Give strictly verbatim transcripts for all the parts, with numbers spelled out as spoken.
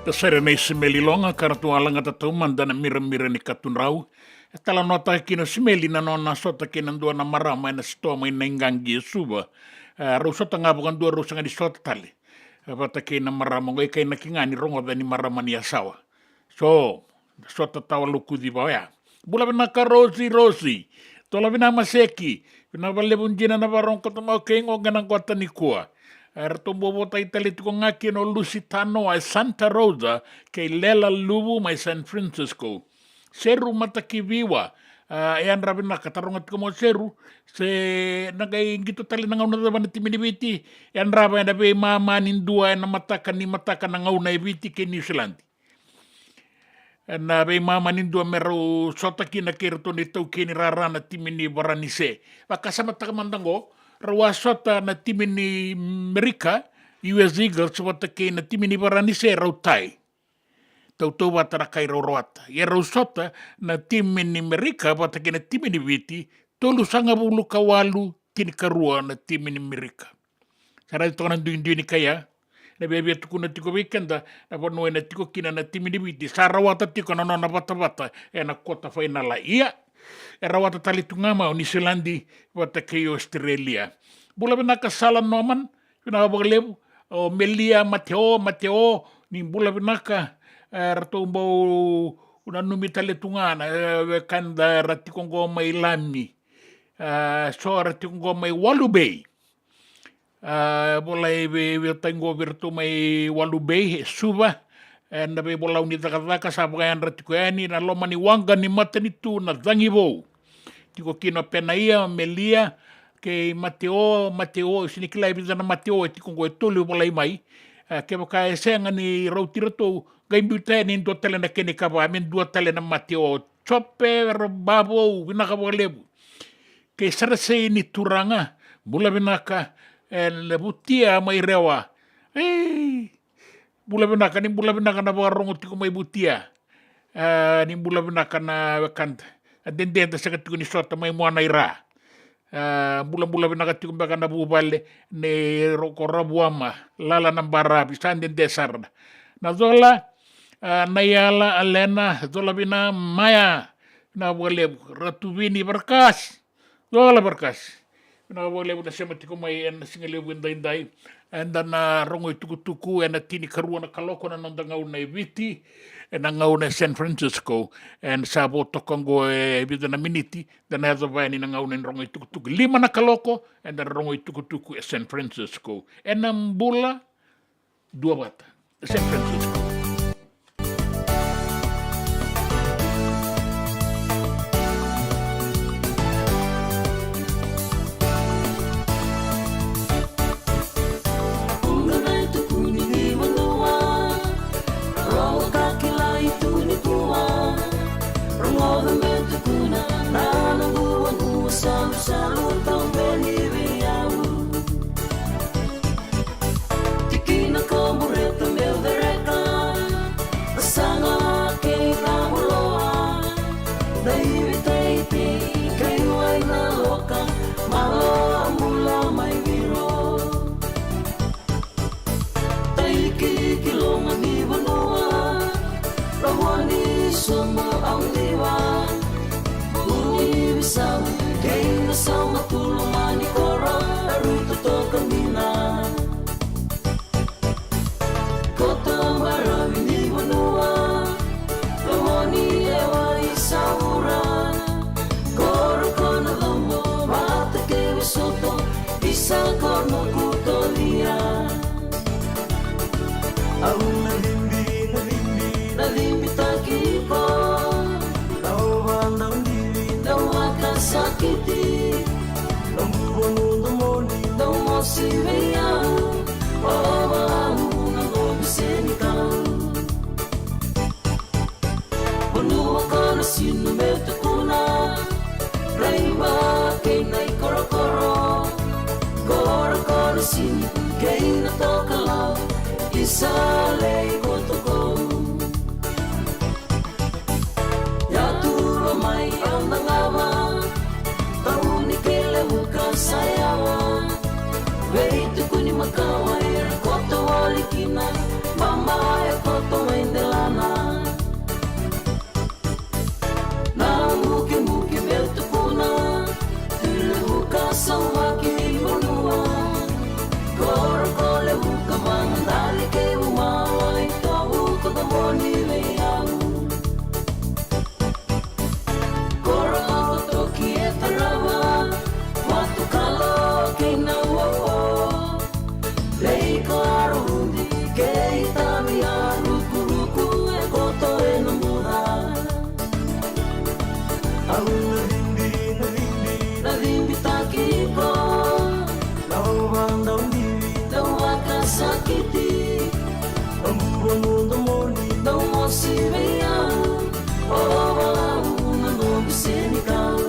Na sere nei Simeli Loga ka ratou a lagata taumada na miramira ni katudrau. E talanoataka kina o Simeli na nona sota kei na dua na marama ena sitoa mai Naiqaqi e Suva. E, rau sota ga vakadua, rau sega ni sota tale. E, vata kei na marama oqo, e kainaki ga ni rogoca ni marama ni yasawa. So, sota tawa lokuci va oya. Bula vinaka Rosi, Rosi. Tola vinaka Maseki. Vinaka vakalevu dina na vakarogo koto mai o kei qo ena qota nikua. E, ratou bau votai tale tiko ga kina o Lusi Tanoa e Santa Rosa kei Lela Luvu mai San Francisco. Seru Matakiviwa, a, e yadra vinaka, taroga tiko mai o Seru se na qai qito tale na gauna cava na timi ni Viti. E yadrava ena veimama ni dua ena mataka ni mataka na gauna e Viti kei Niusiladi. Ena veimama ni dua me rau sota kina kei iratou na itaukei ni rara na timi ni Varanise. Vakasamataka mada qo, rau a sota na timi ni Merika, U S Eagles, vata kei na timi ni Varanise, rau tai. Tautauvata na kai rau rawata. Ia rau sota na timi ni Merika vata kei na timi ni Viti, tolusagavulu ka walu, tinikarua na timi ni Merika. Sa raica toka na duidui ni kai ya. Na viavia tukuna tiko vei keda na vanua ena tiko kina na timi ni Viti, sa rawata tiko na nona vatavata ena kota fainala. Ia, e rawata tale tu ga mai o Niusiladi vata kei Ositerelia. Bula vinaka Sala Norman, vinaka vakalevu. O Melia Mateo, Mateo, ni bula vinaka. E, ratou bau nanumi tale tu ga na, e, wekada era tiko qo mai Lami. E, so era tiko qo mai Walu Bay. E, volai vei, vei taiqo vei iratou mai Walu Bay e Suva. E, na veivolau ni cakacaka sa vakayadra tiko yani na loma ni waqa ni matanitu na Cagivou. Tiko kina o Penaia, o Melia, kei Mateo, Mateo, sega ni kila e vica na Mateo, e tiko qo e tolu e volai mai. E, kevaka e sega ni rauti iratou, qai biuta yani e dua tale na kena ikava, me dua tale na Mateo. Jope, era Bavou, vinaka vakalevu. Kei Sarasei ni Turaga, bula vinaka, e, na Vutia mai Rewa. Ei, bula vinaka, ni bula vinaka na vakarogo tiko mai Vutia. E, ni bula vinaka na wekada. A dede da sega tiko ni sota mai Muanaira. E, bulabula vinaka tiko beka na vuvale nei Roko Ravuama, Lala na Baravi, sa dede sara. Na Cola, e, na Yala, Alena, Cola vina Maya, na vakalevu, Ratu Vini Varkas. Cola Varkas. Vinaka vakalevu na sema tiko mai ena siga levu edaidai. Eda na rogo itukutuku ena tinikarua na kaloko na noda gauna e Viti, ena gauna e San Francisco. Eda sa vo toka qo e vica na miniti, da na yacova yani na gauna ni rogo itukutuku. Lima na kaloko, eda na rogo itukutuku e San Francisco. Ena bula duavata. San Francisco. Tikina ka bureta meu cereka, na saga kei na vuloa, na ivi teitei kei wai na loka, maloa bula mai viro. Taiki ki loma ni vanua, lomoni somo au diva, buni visau kei na sauma tu loma ni koro, aru totoka mina. Koto baravi ni vanua, lomoni e wai saura, koro ko na lomo vata kei vesoto, isa ko na kutolia. Au na vimbi, na vimbi, na vimbitaki iko. Au vada udivi, dau vakasakiti. Dau mudu, mudu moni, dau mo Sivia, o au na noqu senikau. Vanua ko na sinu meu tukuna, Raiva kei na ikorokoro, koro ko na sinu kei na tokalau, isa lei kotokou. Ia turo mai au na gava, tauni kei levu ka sa yawa. Vei tukuni makawa era koto wali kina, mama e koto mai delana. Na mukemuke meu tukuna, tu levu ka sa waki ni vanua. Koro ko levu ka vana dali kei uma wai tovu ko tomoni vei au. Koro ko toki e tarava, watu kalo kei na uo. Lei ko arudi kei tavi a rukuruku e koto e na muda. Au na ribi, na ribi, na ribitaki iko. Na ova dau divi, dau vakasakiti. Au buva muda moni, dau mosi vei au. O ova au na noqu senikau.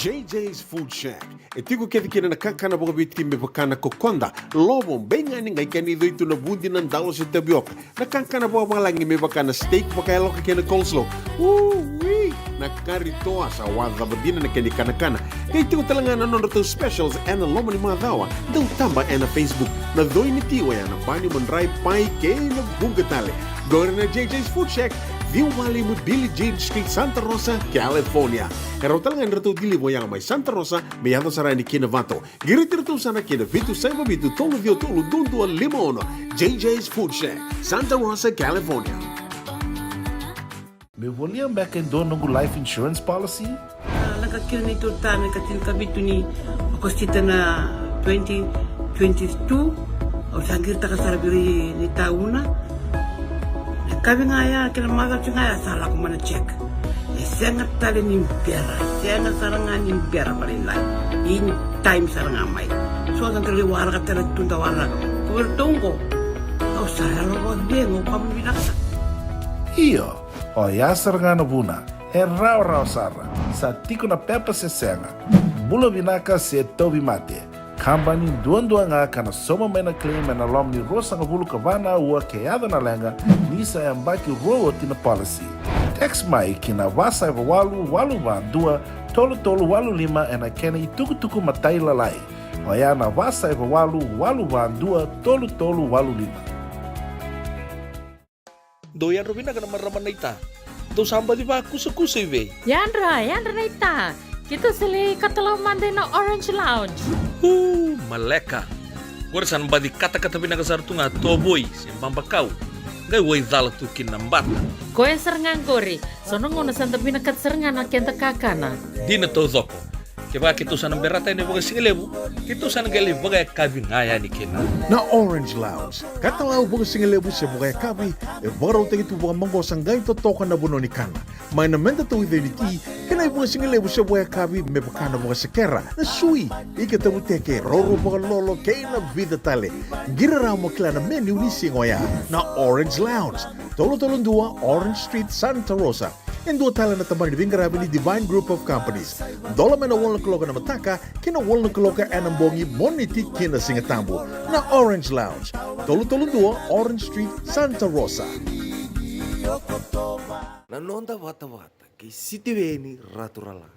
J J's Food Shack. E tiko kece kina na kakana vakaviti me vaka na kokoda, lovo, beigani, qai kena icoi tu na vudi, na dalo se tavioka. Na kakana vakavalagi me vaka na steak vakayaloka kei na coleslaw. Ui! Na kari toa sa wacava dina na kena ikanakana. Qai tiko tale ga na nodratou specials ena loma ni macawa. Dau taba ena Facebook. Na coi ni ti oya na bani, madrai, pai kei na vuqa tale. Qori na J J's Food Shack, ciwa walu lima Billie Jean Street, Santa Rosa, California. E rawa tale ga ni ratou deliver oya mai Santa Rosa me yaco sara yani ki Novato. Qiriti iratou sara ki na vitu saiva vitu tolu ciwa tolu dua dua lima ono. J J's Food Shack, Santa Rosa, California. Meu volia beka e dua noqu life insurance policy? A, lako kina neitou ta me ka tinikavitu ni Okosita na twenty twenty-two. Au sa qiritaka sara vei ira ni tauna. Na kavi ga ya kei na macawa ga ya sa lako mai na check. E sega tale ni bera, sega sara ga ni bera vakalailai. Ini time sara ga mai. So sa qai waraka tale tu da waraka. Ko vei ratou qo. Au sa yalo vakacegu, au kama vinaka sara. Io, oya sara ga na vuna. E rawarawa sara. Sa tiko na pepa se sega. Bula vinaka se tauvimate. Kabani duadua ga ka na sauma mai na claim ena loma ni ruasagavulu ka va na aua ke yaco na leqa, ni sa yabaki rua oti na policy. Text mai ki na va saiva walu walu va dua tolu tolu walu lima ena kena itukutuku matailalai. Oya na va saiva walu walu va dua tolu tolu walu lima. Dou yadra vinaka na marama naita. Dou sa baci vakusakusa i vei? Yadra, yadra naita. Keitou sa lai katalau mada ina Orange Lounge. Uu, maleka. Qori sa na baci katakata vinaka sara tu ga tovoi se babakau. Qai waicala tu kina na bata. Koya sara ga qori. So na gauna sa da vinakata sara ga na keda kakana. Dina taucoko. Kevaka keitou sa na berata yani vakasigalevu, keitou sa na qai lai vakayakavi ga yani kina. Na Orange Lounge, katalau vakasigalevu se vakayakavi, e vakarautaki tu vakamaqosa qai totoka na vanua ni kana. Mai na meda tauica ni ti, kei na ivakasigalevu se vakayakavi me vaka na vakasekera, na sui, ika tavuteke, roro vakalolo, kei na vica tale. Qiri rawa mo kila na menu ni siga oya. Na Orange Lounge, tolu tolu dua Orange Street, Santa Rosa. E dua tale na tabana ni veiqaravi ni Divine Group of Companies. Dola mai na walu na kaloko ena mataka ki na walu na kaloko ena bogi, Moniti ki na Sigatabu. Na Orange Lounge, tolu tolu dua Orange Street, Santa Rosa. Na noda vatavata kei Sitiveni Raturala.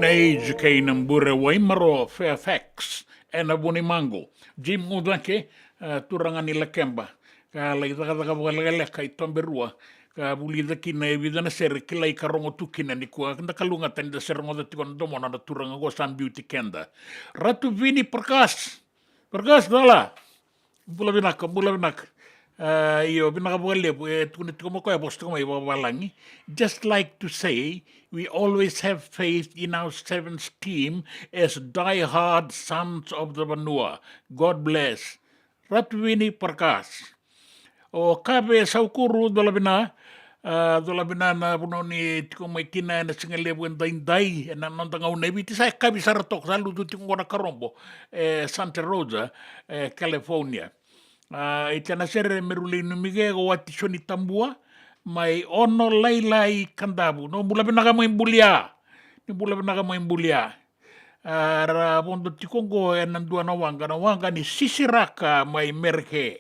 Age kei na bure Waimaro Fairfax ena Vunimaqo. Jim Gucake, e, turaga ni Lakeba, ka lai cakacaka vakalekaleka i Toberua, ka vulica kina e vica na sere kilai ka rogo tu kina nikua. Da kalougata ni da se rogoca tiko na domona na turaga qo sa biuti keda. Ratu Vini Parkas. Parkas, cala. Bula vinaka, bula vinaka. A, io, vinaka vakalevu, e tukuna tiko mai o koya, vosa tiko mai vakavalagi. Just like to say, we always have faith in our sevens team as die-hard sons of the vanua. God bless. Ratu Vini Parkas. O Kave Saukuru, cola vina, a, cola vina na vanua ni tiko mai kina ena siga levu edaidai, ena noda gauna e Viti, sa yakavi sara toka, sa lutu tiko qo na karobo, e Santa Rosa, e California. A, e tiko na sere me rulei numike, o Wati Soni Tabua, mai Ono Lailai Kadavu. No, bula vinaka mai Bulia. Ni bula vinaka mai Bulia. A, ra vodo tiko qo ena dua na waqa, na waqa ni Sisiraka mai Mereke.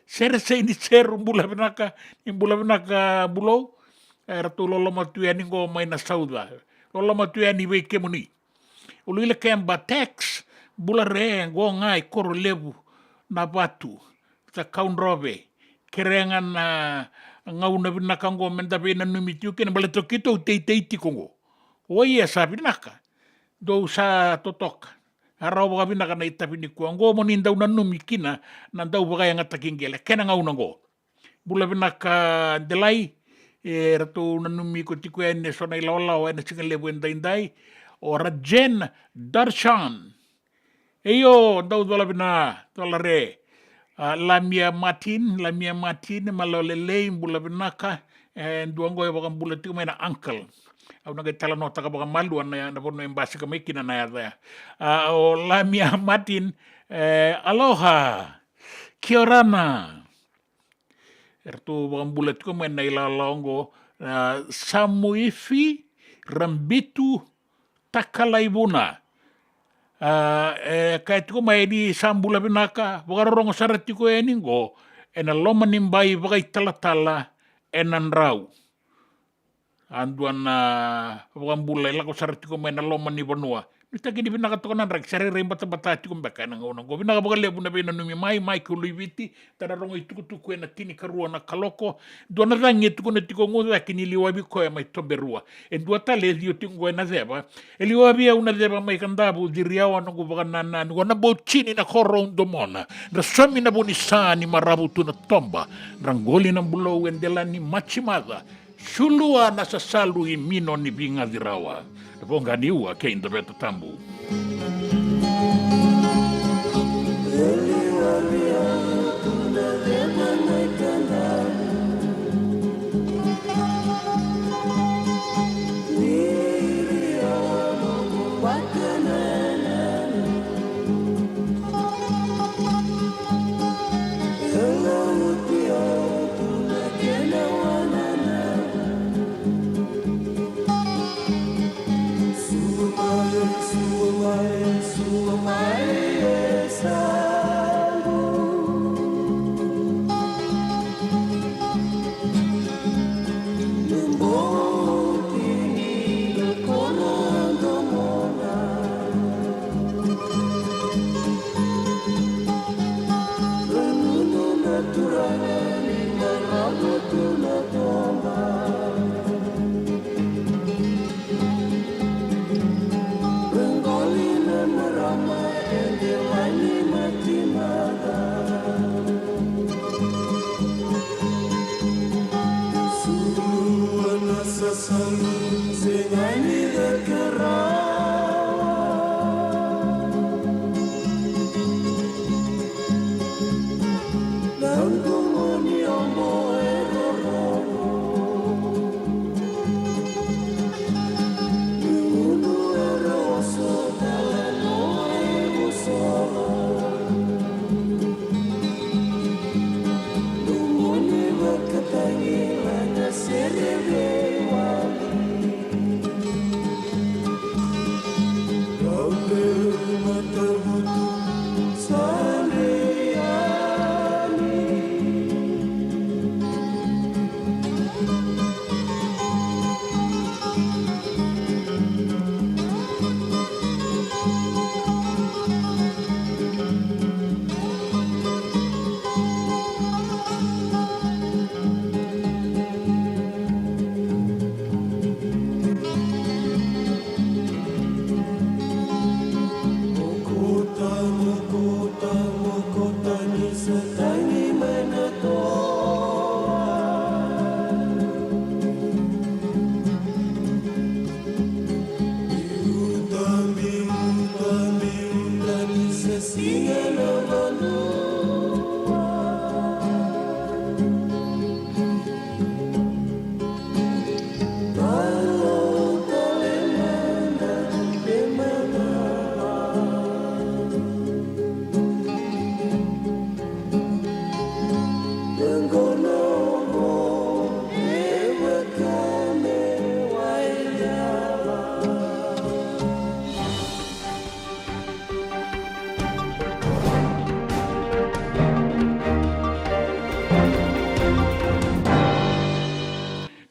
Sere Sei ni Seru, bula vinaka, ni bula vinaka Bulou. E, ratou loloma tu yani qo mai na Sauca. Loloma tu yani vei kemuni. Uluilakeba Tex, bula re, qo ga i Korolevu, na vatu, sa Kaudrove. Kere ga na gauna vinaka qo meda veinanumi tiko kina, baleta keitou teitei tiko qo. O ia sa vinaka. Dou sa totoka. A rawa vakavinaka na itavi nikua. Qo mo ni dau nanumi kina na dau vakayagataki qele. Kena gauna qo. Bula vinaka Delai. E ratou nanumi iko tiko yani eso na ilawalawa ena siga levu edaidai. O Rajen Darshan. Eio, dau cola vina, cola re. A, Lamia Martin, Lamia Martin, malo lelei, bula vinaka. E dua qo e vakabula tiko mai na uncle. Au na qai talanoataka vakamalua na, na vanua e basika mai kina na yaca ya. A, o Lamia Martin, e, aloha, kia orana. Eratou vakabula tiko mai na ilawalawa oqo, a, Samuifi Rabitu Takalaivuna. A, e kaya tiko mai ni sa bula vinaka, vakarorogo sara tiko yani qo ena loma ni bai vakaitalatala ena Drau. A dua na vakabula e lako sara tiko mai na loma ni vanua. Nuitaki ni vinaka toka na draki, sa rairai batabata tiko beka ena gauna oqo. Vinaka vakalevu na veinanumi mai, mai ki Uluiviti, da na rogo itukutuku ena tinikarua na kaloko. Dua na cagi e tukuna tiko Gucake ni liwavi koya mai Toberua. E dua tale e cio tiko qo ena ceva. E liwavi au na ceva mai Kadavu, ciri au a noqu vakanananu, qo na Bau Tini na koro au domona. Dra somi na vo ni sa ni maravu tu na toba. Dra qoli na bulou e dela ni macimaca. Sulua na sasalu i mino ni vigaci rawa. Na voqa ni ua kei Daveta Tabu.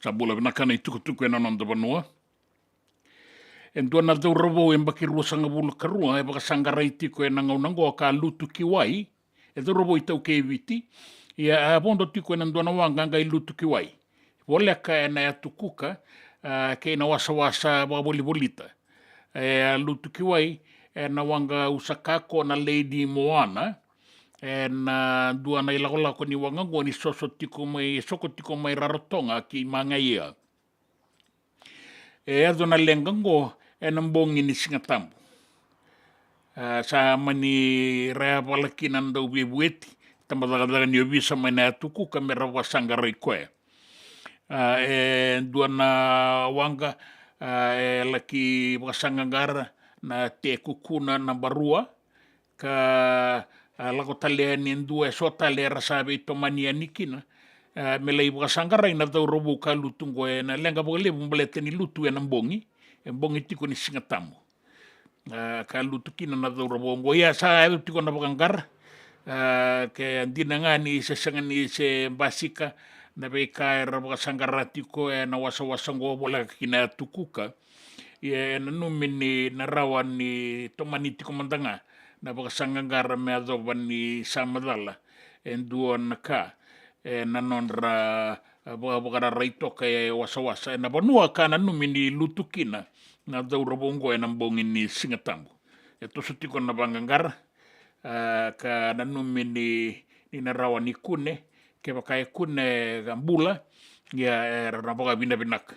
Sa bula vinaka na itukutuku ena noda vanua. E dua na cauravou e yabaki ruasagavulu ka rua e vakasaqarai tiko ena gauna oqo ka lutu ki wai. E cauravou iTaukei e Viti. Ia a vodo tiko ena dua na waqa qai lutu ki wai. Voleka ena yatu Kuka, a, kei na wasawasa vakavolivolita. E a lutu ki wai ena waqa Usakako na Lady Moana. Ena dua na ilakolako ni waqa oqo ni soso tiko mai, soko tiko mai Rarotoga ki Magaia. E yaco na leqa oqo ena bogi ni Sigatabu. A, sa mani ra yavala kina na dauveivueti, tabacakacaka ni ovisa mai na yatu Kuka me ra vakasaqarai koya. A, e dua na waqa, a, e laki vakasaqaqara na Te Kukuna naba rua, ka, a, lako tale yani e dua e so tale era sa veitomani yani kina, a, me lai vakasaqarai na cauravou ka lutu oqo ena leqa vakalevu baleta ni lutu ena bogi, e bogi tiko ni Sigatabu. A, ka lutu kina na cauravou oqo. Ia sa yaco tiko na vakaqara, a, ke dina ga ni se sega ni se basika na veika era vakasaqara tiko ena wasawasa oqo voleka ki na yatu Kuka. Ia e nanumi ni na rawa ni tomani tiko mada ga na vakasaqaqara me yacova ni sa macala e dua na ka ena nodra, a, vakavakararai toka e wasawasa ena vanua ka nanumi ni lutu kina na cauravou oqo ena bogi ni Sigatabu. E toso tiko na vaqaqara, a, ka nanumi ni, ni na rawa ni kune, kevaka e kune ka bula, ia era na vakavinavinaka.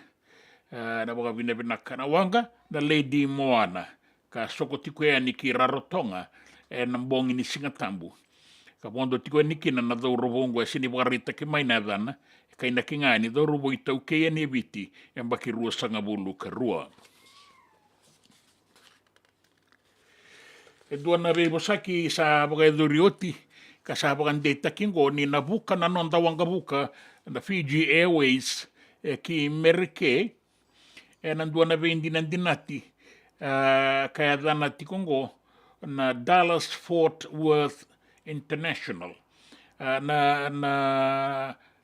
E, na vakavinavinaka na waqa na Lady Moana, ka soko tiko yani ki Rarotoga ena bogi ni Sigatabu. Ka vodo tiko yani kina na cauravou oqo e sega ni vakaraitaki mai na yacana, e kainaki ga ni cauravou iTaukei yani e Viti, e yabaki ruasagavulu ka rua. E dua na veivosaki sa vakayacori oti, ka sa vakadeitaki oqo ni na vuka na noda waqavuka na Fiji Airways, e, ki Mereke, ena dua na veidinadinati, a, ka yacana tiko oqo na Dallas Fort Worth International. A, na, na,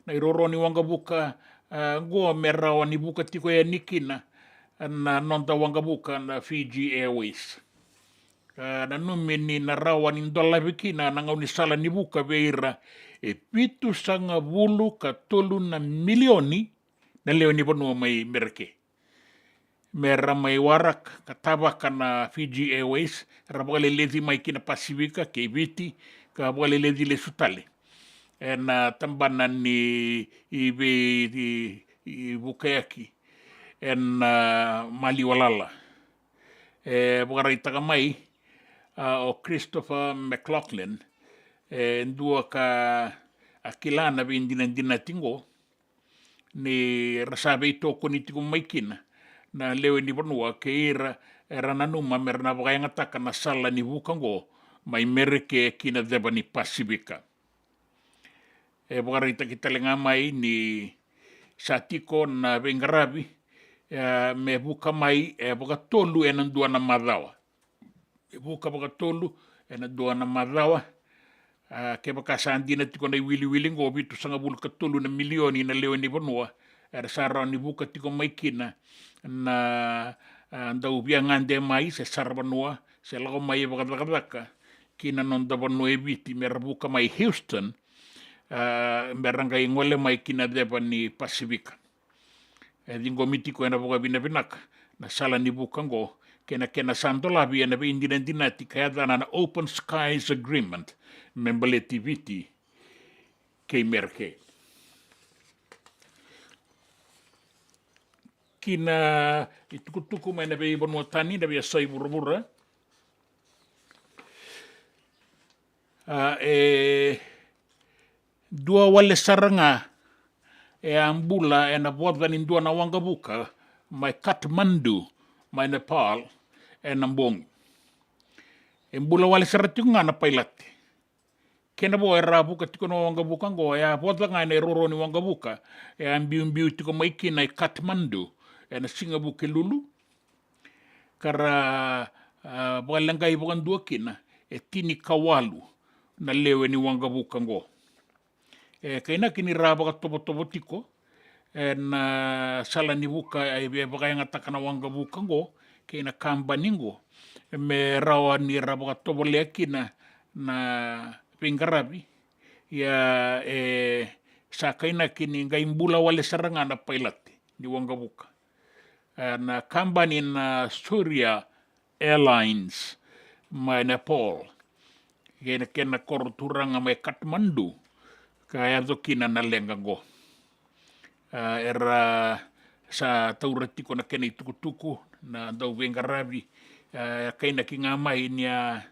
na iroro ni waqavuka, a, oqo me rawa ni vuka tiko yani kina na noda waqavuka na Fiji Airways. A, nanumi ni na rawa ni dolavi kina na gaunisala ni vuka vei ira e vitusagavulu ka tolu na milioni na lewe ni vanua mai Mereke. Me ra mai waraka ka tavaka na Fiji Airways, ra vakaleleci mai ki na Pasifika kei Viti, ka vakaleleci lesu tale ena tabana ni i vei, i, i vukayaki ena maliwa lala. E vakaraitaka mai, a, o Christopher McLaughlin, e dua ka a kila na veidinadinati oqo, ni ra sa veitokoni tiko mai kina na lewe ni vanua kei ira era nanuma me ra na vakayagataka na sala ni vuka oqo mai Mereke ki na ceva ni Pasifika. E vakaraitaki tale ga mai ni sa tiko na veiqaravi, e, me vuka mai e vakatolu ena dua na macawa. E vuka vakatolu ena dua na macawa. A, kevaka sa dina tiko na iwiliwili oqo, vitusagavulu ka tolu na milioni na lewe ni vanua era sa rawa ni vuka tiko mai kina na, a, dau via gade mai se saravanua se lako mai e vakacakacaka ki na noda vanua e Viti, me ra vuka mai Houston, a, me ra qai gole mai ki na ceva ni Pasifika. E ciqomi tiko ena vakavinavinaka na sala ni vuka oqo kei na kena sa dolavi ena veidinadinati ka yacana na Open Skies Agreement me baleti Viti kei Mereke. Ki na itukutuku mai na veivanua tani, na veiyasai vuravura. A, e dua wale sara ga e a bula ena voca ni dua na waqavuka mai Kathmandu, mai Nepal, ena bogi. E bula wale sara tiko ga na pailate. Kena vo era vuka tiko na waqavuka oqo, e a voca ga ena iroro ni waqavuka e a biubiu tiko mai kina i Kathmandu ena siga Vukelulu. Ka ra, a, vakaleqai vakadua kina e tinikawalu na lewe ni waqavuka oqo. E kainaki ni ra vakatovotovo tiko, ena sala ni vuka e vakayagataka na waqavuka oqo kei na kabani oqo me rawa ni ra vakatovolea kina na veiqaravi. Ia e sa kainaki ni qai bula wale sara ga na pailate ni waqavuka. E, na kabani na Surya Airlines mai Nepal kei na kena koro turaga mai Kathmandu ka yaco kina na leqa oqo. A, era sa taura tiko na kena itukutuku na dau veiqaravi. A, kainaki ga mai ni a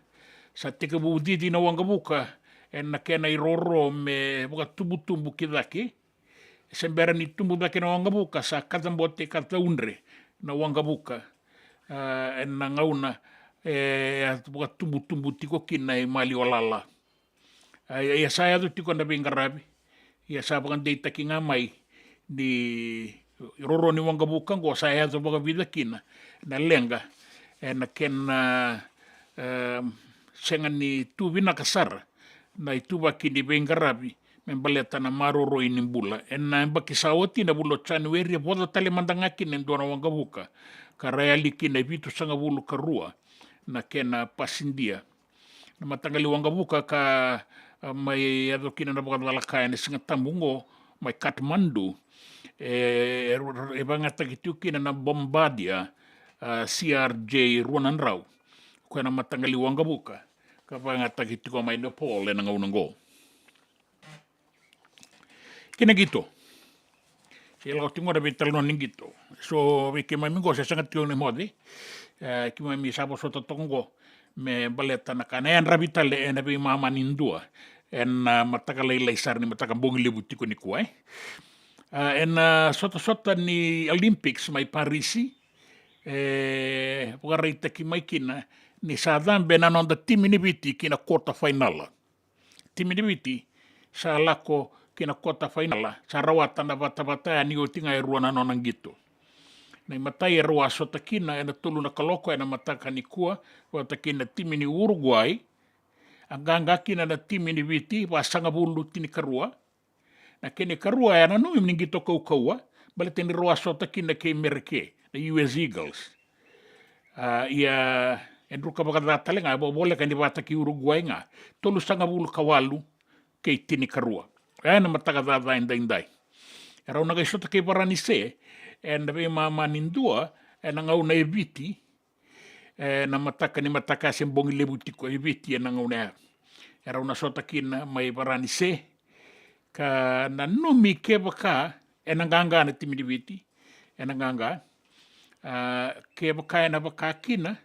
sa tekivu cici na waqavuka ena kena iroro me vakatubutubu ki cake. Se bera ni tubu cake na waqavuka, sa kacabote ka caudre na waqavuka. A, ena gauna e a vakatubutubu tiko kina i Maliwalala. A, ia sa yaco tiko na veiqaravi. Ia sa vakadeitaki ga mai ni roro ni waqavuka oqo sa yaco vakavica kina na leqa ena kena, e, sega ni tu vinaka sara na ituvaki ni veiqaravi me baleta na maroroi ni bula. Ena yabaki sa oti na vula o Janueri e voca tale mada ga kina e dua na waqavuka ka ra yali kina e vitusagavulu ka rua na kena pasidia. Na mataqali waqavuka ka, a, mai yaco kina na vakacalaka ena Sigatabu oqo mai Kathmandu, e, e, e vakayagataki tiko kina na Bombardier, a, C R J rua na drau. Koya na mataqali waqavuka ka vakayagataki tiko mai Nepal ena gauna oqo. Kei na qito. Se lako tiko na veitalanoa ni qito. So vei keimami oqo se sega tiko ni moce. E, keimami sa vosota toka oqo me baleta na ka na yadravi tale ena veimama ni dua ena mataka lailai sara ni mataka bogi levu tiko nikua, e. A, ena sotasota ni Olympics mai Parisi, e vakaraitaki mai kina ni sa cabe na noda timi ni Viti ki na quarter final. Timi ni Viti sa lako ki na quarter final, sa rawata na vatavata yani oti ga e rua na nona qito. Na imatai e rau a sota kina ena tolu na kaloko ena mataka nikua vata kei na timi ni Uruguay. A qaqa kina na timi ni Viti vasagavulu tinikarua. Na kena ikarua e a nanumi ni qito kaukauwa baleta ni rau a sota kina kei Mereke, na U S Eagles. A, ia e druka vakaca tale ga, e vo-, voleka ni vata kei Uruguay ga, tolusagavulu ka walu kei tinikarua. E na mataka caca edaidai. E rau na qai sota kei Varanise ena veimama ni dua ena gauna e Viti, e, na mataka ni mataka se bogi levu tiko e Viti ena gauna ya. E rau na sota kina mai Varanise ka nanumi kevaka ena qaqa na timi ni Viti, ena qaqa. A, kevaka ena vaka kina,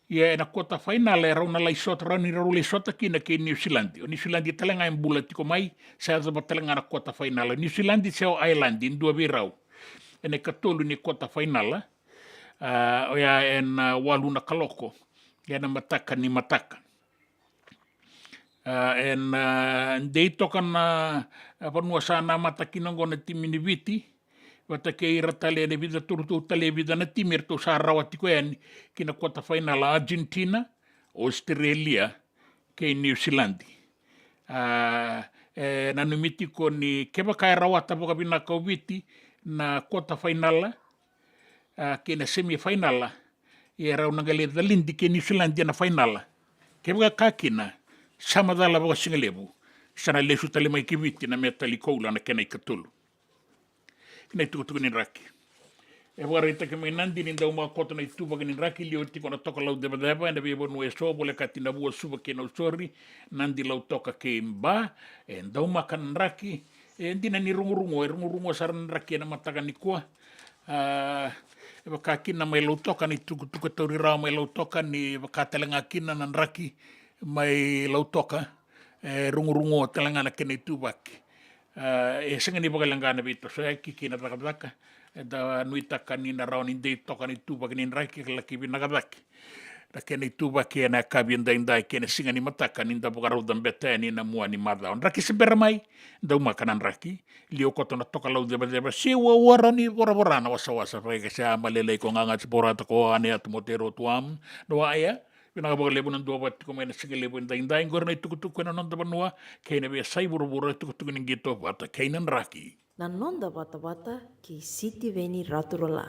ia ena quarter final e rau na lai sota, rau ni rau lai sota kina kei New Zealand. O New Zealand tale ga e bula tiko mai, sa yacova tale ga na quarter final. New Zealand se o Ireland, e dua vei rau ena ikatolu ni quarter final. A, oya ena walu na kaloko ena mataka ni mataka. A, ena, a, dei toka na, a, vanua sa namata kina oqo na timi ni Viti vata kei ira tale ena vica, tolu tale e vica na timi eratou sa rawa tiko yani ki na quarter final, a, Argentina, Australia kei New Zealand. A, e nanumi tiko ni kevaka e rawata vakavinaka o Viti na quarter final, a, kei na semi final, ia e rau na qai lai calidi kei New Zealand ena final. Kevaka kina, sa macala vakasigalevu, sa na lesu tale mai ki Viti na metali koula na kena ikatolu. Kei na itukutuku ni draki. E vakaraitaki mai Nadi ni dau makoto na ituvaki ni draki, liwa tiko na tokalau cevaceva ena veivanua eso, volekati Navua, Suva kei Nausori. Nadi, Lautoka kei Ba, e daumaka na draki. E dina ni rugurugu, e rugurugu sara na draki ena mataka nikua. A, e vaka kina mai Lautoka na itukutuku e tauri rawa mai Lautoka, ni vaka tale ga kina na draki mai Lautoka, e rugurugu tale ga na kena ituvaki. A, e sega ni vakaleqa na veitosoyaki kei na cakacaka. Eda nuitaka ni na rawa ni dei toka na ituvaki ni draki ka laki vinaka cake na kena ituvaki ena yakavi edaidai kei na siga ni mataka ni da vakarau cabeta yani na mua ni macawa. Draki se bera mai, daumaka na draki. Liwa koto na tokalau cevaceva, se ua, ua rawa ni voravora na wasawasa, vakaike se a malelei ko gaga se vorata ko ane atu mo te rotu am. Dawa aya, Vinaka vakalevu na duavata tiko mai na siga levu edaidai. Qori na itukutuku ena noda vanua kei na veiyasai vuravura, itukutuku ni qito vata kei na draki. Na noda vatavata kei Sitiveni Raturala.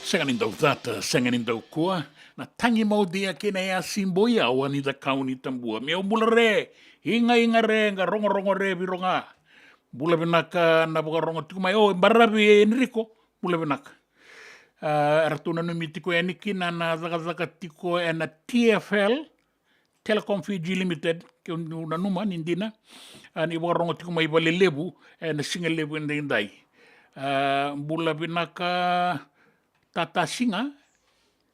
Sega ni dau cata, sega ni dau kua, na tagi maudia kei na yasi boi yawa ni cakau ni tabua. Meu bula re, iga iga re, ga rogorogo re viro ga. Bula vinaka na vakarogo tiko mai. O, baravi Enrico, bula vinaka. A, eratou nanumi tiko yani kina na cakacaka tiko ena T F L, Telecom Fiji Limited, keu nanuma ni dina, a, ni vakarogo tiko mai Valelevu, ena siga levu edaidai. A, bula vinaka Tata Siga,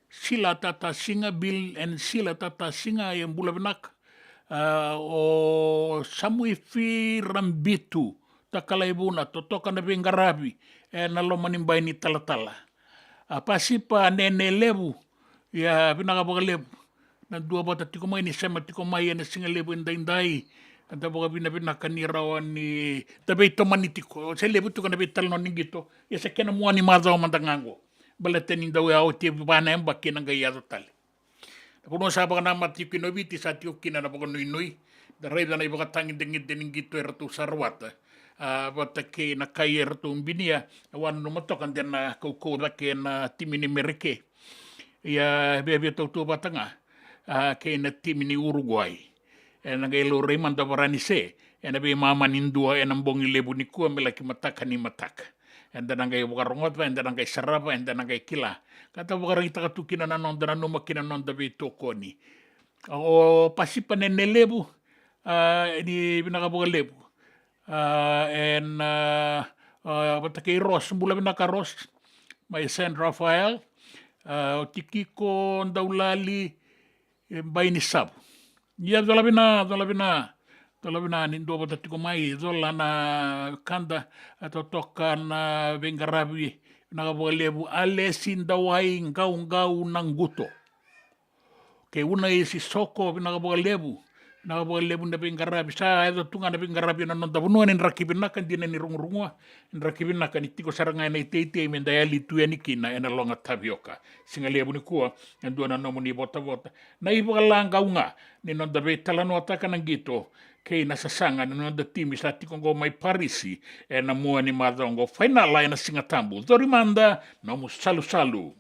Sila Tata Siga, Bill and Sila Tata Siga, e bula vinaka. A, o Samuifi Rabitu, Takalaivuna, totoka na veiqaravi, ena loma ni bai ni talatala. A, Pasipa Nene Levu, ia vinaka vakalevu na duavata tiko mai ni sema tiko mai ena siga levu edaidai. Da vakavinavinaka ni rawa ni da veitomani tiko. Se levu tiko na veitalanoa ni qito, ia sa kena mua ni macawa mada ga qo. Baleta ni dau ya oti e va na yabaki ena qai yaco tale. Na vanua sa vakanamata tiko kina o Viti sa tiko kina na vakanuinui. Da raica na ivakatagedegede ni qito eratou sa rawata, a, vata kei na kai eratou binia. E wananuma toka de na kaukau cake na timi ni Mereke. Ia viavia tautauvata ga, a, kei na timi ni Uruguai. Ena qai laurai mada Varanise ena veimama ni dua ena bogi levu nikua me laki mataka ni mataka. Eda na qai vakarogoca, eda na qai sarava, eda na qai kila. Ka da vakaraitaka tu kina na noda nanuma kei na noda veitokoni. O Pasipa Nene Levu, a, ni vinaka vakalevu. A, ena, a, vata kei Ros, bula vinaka Ros, mai San Rafael. A, o Tikiko Daulali, e Bai ni Savu. Ia cola vina, cola vina, cola vina ni dua vata tiko mai, cola na kada, a, totoka na veiqaravi, vinaka vakalevu, Alesi Dawai Qauqau na Quto. Kei Una Isi Soko, vinaka vakalevu, vinaka vakalevu na veiqaravi, sa yaco tu ga na veiqaravi ena noda vanua ni draki vinaka, dina ni rugurugua, ni draki vinaka ni tiko sara ga ena iteitei me da yali tu yani kina ena loga tavioka. Siga levu nikua, e dua na nomuni votavota. Na ivakalagau ga ni noda veitalanoataka na qito kei na sasaga ni noda timi sa tiko oqo mai Parisi ena mua ni macawa oqo. Fainala ena Siga Tabu. Cori mada, nomu salusalu.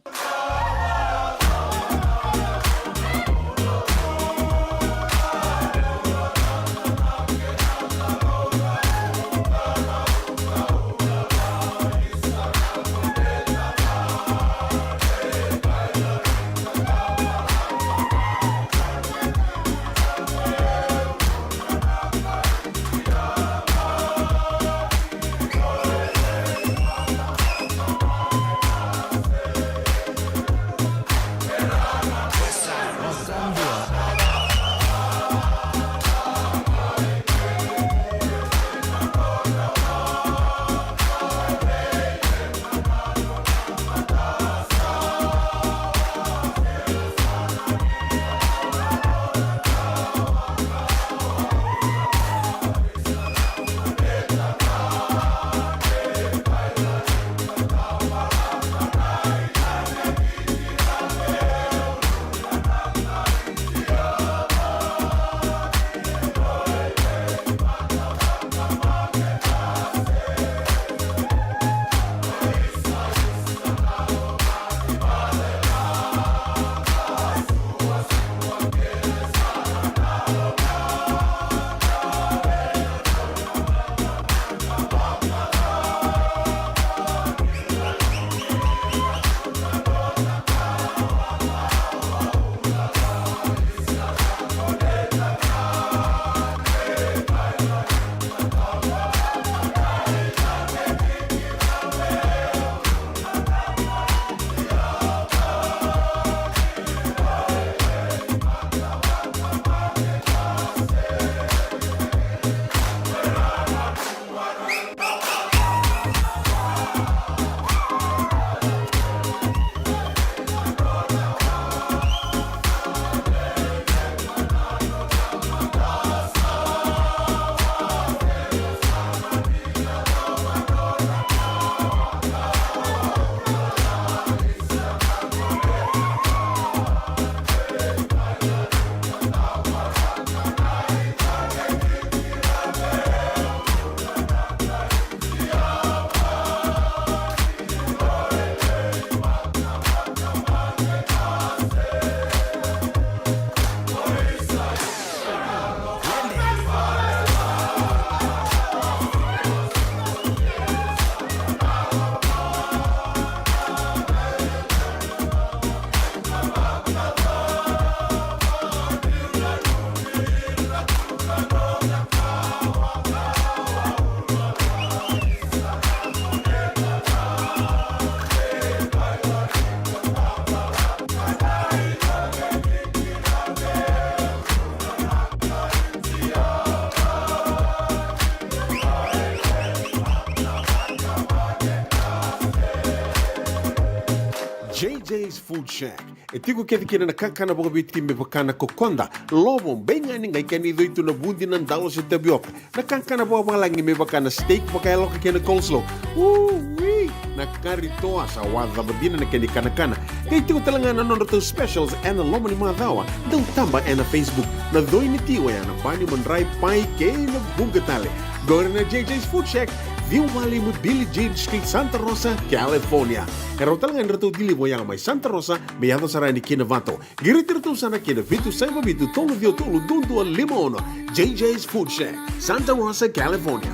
Food Shack. E tiko kece kina na kakana vakaviti me vaka na kokoda, lovo, beigani, qai kena icoi tu na vudi, na dalo se tavioka. Na kakana vakavalagi me vaka na steak vakayaloka kei na coleslaw. Ui! Na kari toa sa wacava dina na kena ikanakana. Qai tiko tale ga na nodratou specials ena loma ni macawa. Dau taba ena Facebook. Na coi ni ti oya na bani, madrai, pai kei na vuqa tale. Qori na J J's Food Shack, ciwa walu lima Billie Jean Street, Santa Rosa, California. E rawa tale ga ni ratou deliver oya mai Santa Rosa me yaco sara yani ki Novato. Qiriti iratou sara ki na vitu saiva vitu tolu ciwa tolu dua dua lima ono. J J's Food Shack, Santa Rosa, California.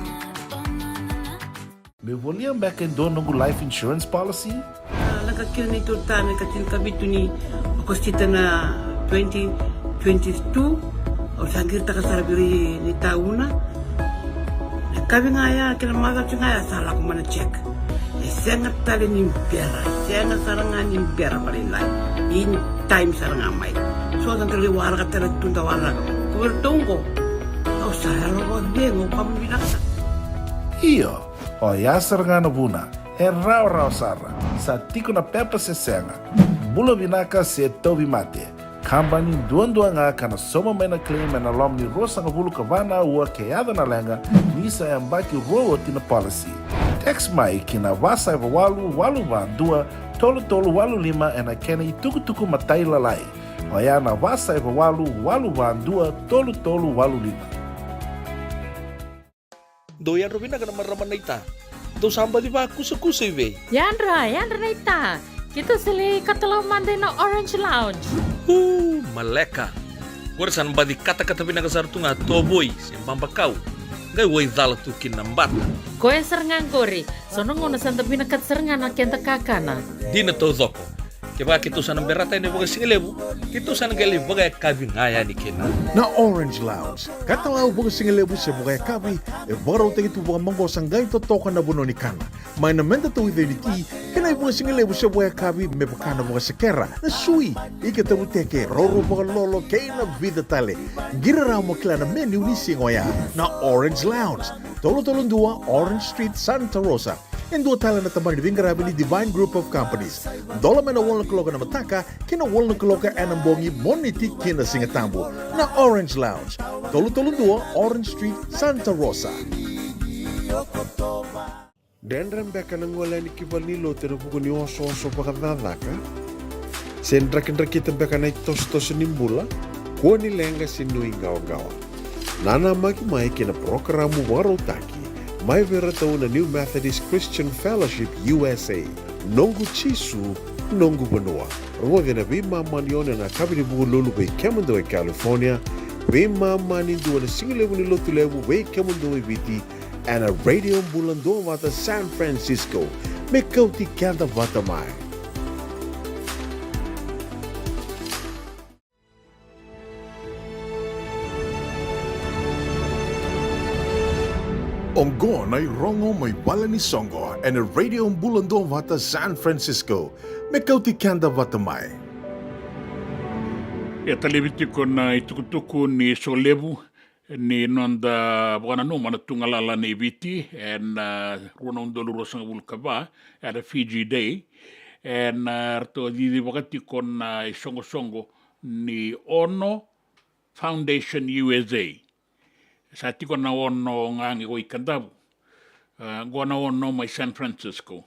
Meu volia beka e dua noqu life insurance policy? A, lako kina neitou ta me ka tinikavitu ni Okosita na twenty twenty-two. Au sa qiritaka sara vei ira ni tauna. Na kavi ga ya kei na macawa ga ya sa lako mai na check. E sega tale ni bera, e sega sara ga ni bera vakalailai. In time sara ga mai. So da qai waraka tale tu da waraka. Ko iratou qo, au sa yalo vakacegu, ka vinaka sara. Io, oya sara ga na vuna. E rawarawa sara. Sa tiko na pepa se sega. Bula vinaka se tauvimate. Kabani duadua ga ka na sauma mai na claim ena loma ni ruasagavulu ka va na aua ke yaco na leqa, ni sa yabaki rua oti na policy. Text mai ki na va saiva walu walu va dua tolu tolu walu lima ena kena itukutuku matailalai. Oya na va saiva walu walu va dua tolu tolu walu lima. Dou yadra vinaka na marama naita. Dou sa baci vakusakusa i vei? Yadra, yadra naita. Keitou sa lai katalau mada ina Orange Lounge. Uu, maleka. Qori sa na baci katakata vinaka sara tu ga tovoi se babakau. Qai waicala tu kina na bata. Koya sara ga qori. So na gauna sa da vinakata sara ga na keda kakana. Dina taucoko. Kevaka keitou sa na berata yani vakasigalevu, keitou sa na qai lai vakayakavi ga yani kina. Na Orange Lounge, katalau vakasigalevu se vakayakavi, e vakarautaki tu vakamaqosa qai totoka na vanua ni kana. Mai na meda tauica ni ti, kei na ivakasigalevu se vakayakavi me vaka na vakasekera, na sui, ika tavuteke, roro vakalolo, kei na vica tale. Qiri rawa mo kila na menu ni siga oya. Na Orange Lounge, tolu tolu dua Orange Street, Santa Rosa. E dua tale na tabana ni veiqaravi ni Divine Group of Companies. Dola mai na walu na kaloko ena mataka ki na walu na kaloko ena bogi, Moniti ki na Sigatabu. Na Orange Lounge, tolu tolu dua Orange Street, Santa Rosa. Dredre beka na gole yani ki valenilotu ena vuku ni osooso vakacakacaka? Se drakidrakita beka na itosotoso ni bula? Kua ni leqa se nuiqawaqawa. Nanamaki mai ki na parokaramu vakarautaki mai vei iratou na New Methodist Christian Fellowship U S A, Noqu Jisu, Noqu Vanua. Rogoci ena veimama ni ono ena yakavi ni Vukelulu vei kemudou e California, veimama ni dua ena sigalevu ni Lotulevu vei kemudou e Viti, ena Radio Bula Duavata San Francisco. Me kauti keda vata mai. Oqo na irogo mai vale ni soqo ena Radio Bula Duavata San Francisco. Me kauti keda vata mai. E talevi tiko na itukutuku ni solevu ni noda vakananuma na tugalala nei Viti ena rua na udolu ruasagavulu ka va, ena Fiji Day, ena ratou a cicivaka tiko na isoqosoqo ni Ono Foundation U S A. Sa tiko na Ono ga qo i Kadavu. A, qo na Ono mai San Francisco.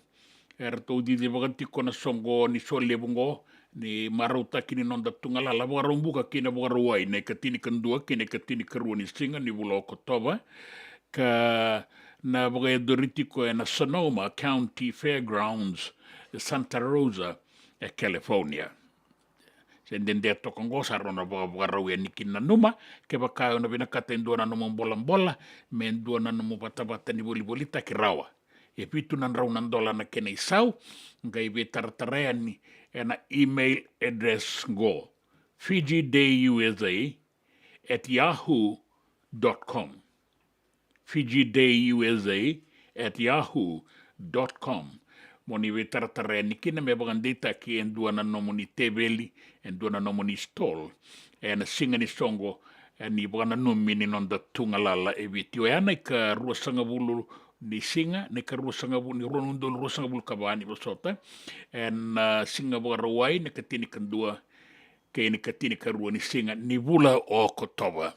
Eratou cicivaka tiko na soqo ni solevu qo, ni marautaki ni noda tugalala Vakaraubuka kei na Vakarauwai, na ikatinikadua kei na ikatinikarua ni siga ni vula o Okotova, ka na vakayacori tiko ena Sonoma County Fairgrounds, Santa Rosa, e California. Se dede toka qo sa rau na vakavakarau yani kina. Nanuma, kevaka o na vinakata e dua na nomu bolabola, me dua na nomu vatavata ni volivolitaki rawa, e vitu na drau na dola na kena isau, qai veitaratara yani ena email address qo, Fiji Day U S A at yahoo dot com. Fiji Day U S A at yahoo dot com. Mo ni veitaratara yani kina me vakadeitaki e dua na nomuni teveli, e dua na nomuni stall, ena siga ni soqo, e, ni vakananumi ni noda tugalala e Viti. Oya na ikaruasagavulu ni siga, na ikaruasagavulu, ni rua na udolu ruasagavulu ka va ni vosota, ena, ah, Siga Vakarauwai, na ikatinikadua kei na ikatinikarua ni siga ni vula o Okotova.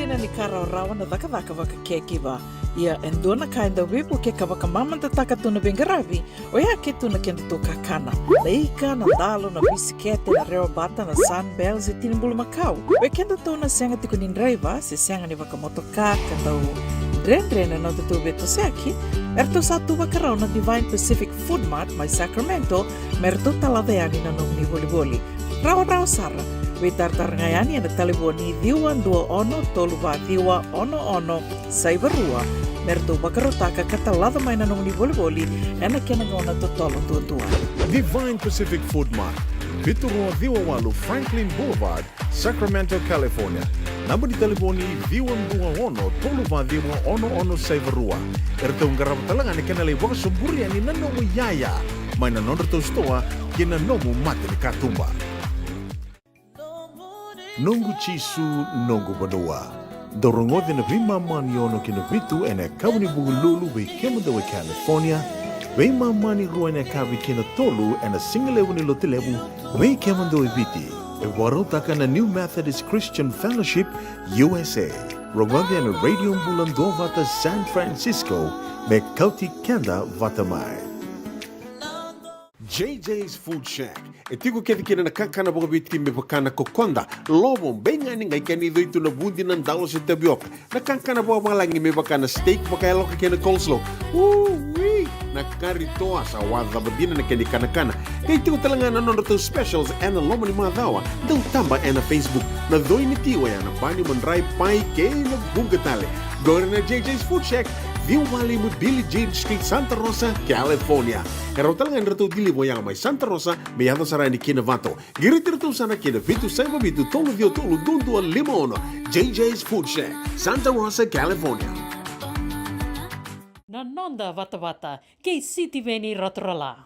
Ni ka rawarawa na cakacaka vaka caregiver. Ia e dua na ka e dau veivuke ka vakamamadataka tu na veiqaravi, oya ke tu na kedatou kakana. Na ika, na dalo, na bisikete, na rewa bata, na Sunbell se tini bulumakau. Vei kedatou na sega tiko ni draiva se sega ni vakamotoka ka dau dredre na nodatou veitosoyaki, eratou sa tu vakarau na Divine Pacific Food Mart mai Sacramento me ratou talaca yani na nomuni volivoli. Rawarawa sara. Veitaratara ga yani ena talevoni ciwa dua ono tolu va ciwa ono ono saiva rua me ratou vakarautaka ka talaca mai na nomuni volivoli ena kena gauna totolo duadua. Divine Pacific Food Mart, vitu rua ciwa walu Franklin Boulevard, Sacramento, California. Naba ni talevoni ciwa dua ono tolu va ciwa ono ono saiva rua. Eratou qarava tale ga na kena lai vakasoburi yani na nomu iyaya mai na nodratou sitoa kei na nomu mata ni katuba. Noqu Jisu, noqu vanua. Dou rogoca na veimama ni ono ki na vitu ena yakavi ni Vukelulu vei kemudou e California, veimama ni rua ena yakavi ki na tolu ena sigalevu ni Lotulevu vei kemudou e Viti. E vakarautaka na New Methodist Christian Fellowship U S A. Rogoca ena Radio Bula Duavata San Francisco me kauti keda vata mai. J J's Food Shack. E tiko kece kina na kakana vakaviti me vaka na kokoda, lovo, beigani, qai kena icoi tu na vudi, na dalo se tavioka. Na kakana vakavalagi me vaka na steak vakayaloka kei na coleslaw. Ui! Na kari toa sa wacava dina na kena ikanakana. Qai tiko tale ga na nodratou specials ena loma ni macawa. Dau taba ena Facebook. Na coi ni ti oya na bani, madrai, pai kei na vuqa tale. Qori na J J's Food Shack, ciwa walu lima Billie Jean Street, Santa Rosa, California. E rawa tale ga ni ratou deliver oya mai Santa Rosa me yaco sara yani ki Novato. Qiriti iratou sara ki na vitu saiva vitu tolu ciwa tolu dua dua lima ono. J J's Food Shack, Santa Rosa, California. Na noda vatavata kei Sitiveni Raturala.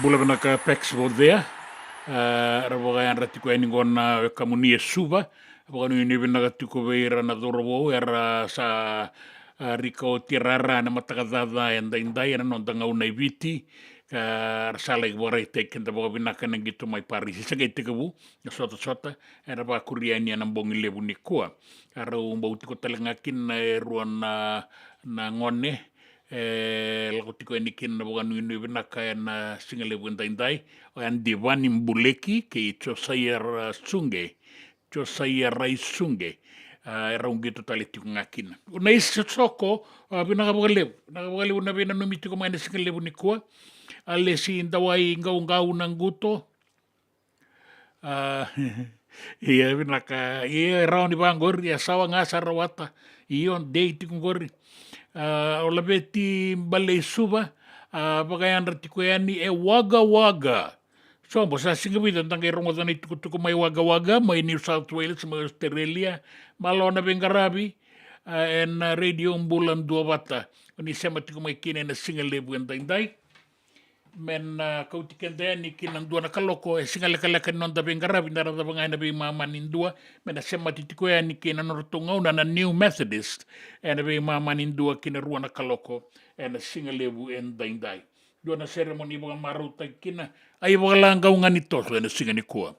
Bula vinaka Pax Vocea. A, ra vakayadra tiko yani qo na wekamuni e Suva. Vakanuinui vinaka tiko vei ira na cauravou era sa, a, rika oti rara na mataka caca e daidai ena noda gauna i Viti. Ka ra sa lai vakaraitaki keda vakavinaka na qito mai Parisi. Sa qai tekivu na sotasota era vakuri yani ena bogi levu nikua. A rau bau tiko tale ga kina e rua na, na gone e lako tiko yani kina na vakanuinui vinaka ena siga levu e daidai. O ya Divani Buleki kei Josaia Ra-, Suqe, Josaia Raisuqe. A, e rau qito tale tiko ga kina. O na isoko, a, vinaka vakalevu. Vinaka vakalevu na veinanumi tiko mai na siga levu nikua. A lesi dawai qauqau na quto. A, ia vinaka, ia e rawa ni vaqori, e sawa ga sa rawata. Io, dei tiko qori. A, o Laveti Balei Suva, a, vakayadra tiko yani e Wagga Wagga. Sobo, sa siga vica da qai rogoca na itukutuku mai Wagga Wagga, mai New South Wales, mai Australia. Malo na veiqaravi, a, ena Radio Bula Duavata. O ni sema tiko mai kina ena siga levu e daidai. Me na, a, kauti keda yani ki na dua na kaloko, e siga lekaleka ni noda veiqaravi, da ra cava ga ena veimama ni dua, me na semati tiko yani kei na nodratou gauna na New Methodist, ena veimama ni dua ki na rua na kaloko, ena siga levu e daidai. Dua na seremoni vakamarautaki kina, a ivakalagau ga ni toso ena siga nikua.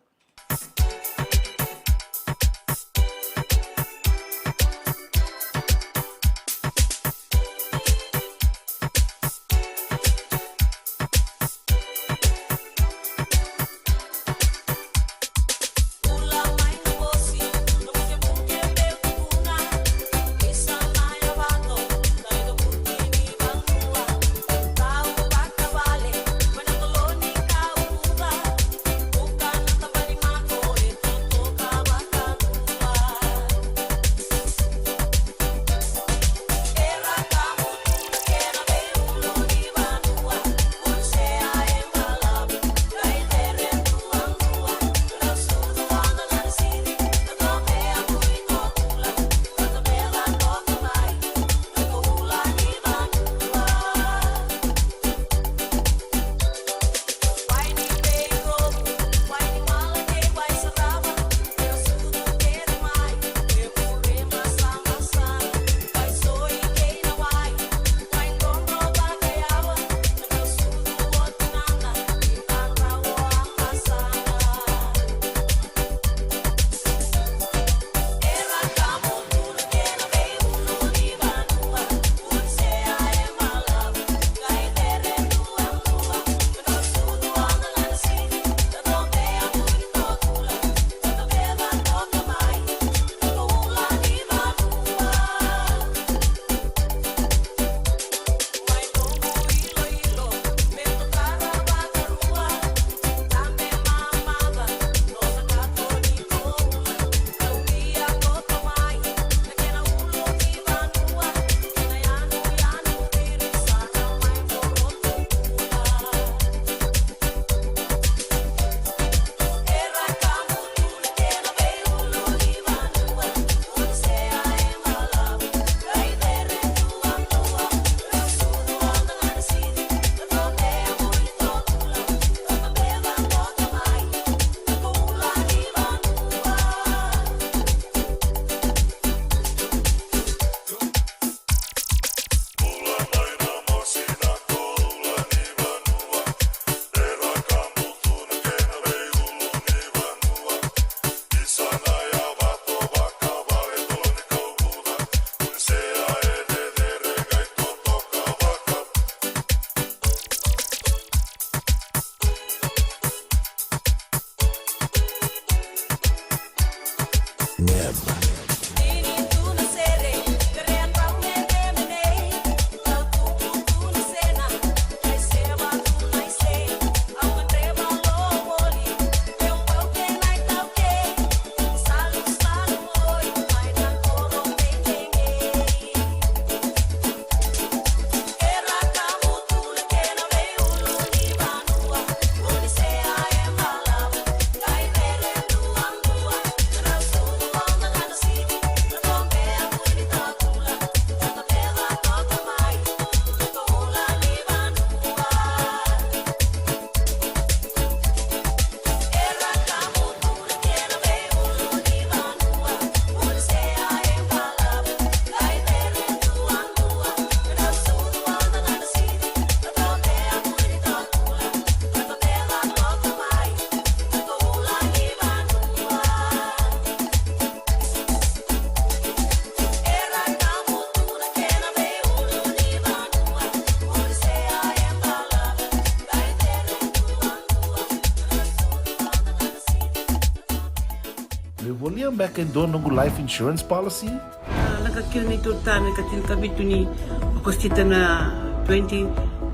E volia beka e dua noqu life insurance policy? A, lako kina ni tu tani ka tinikavitu ni Okosita na twenty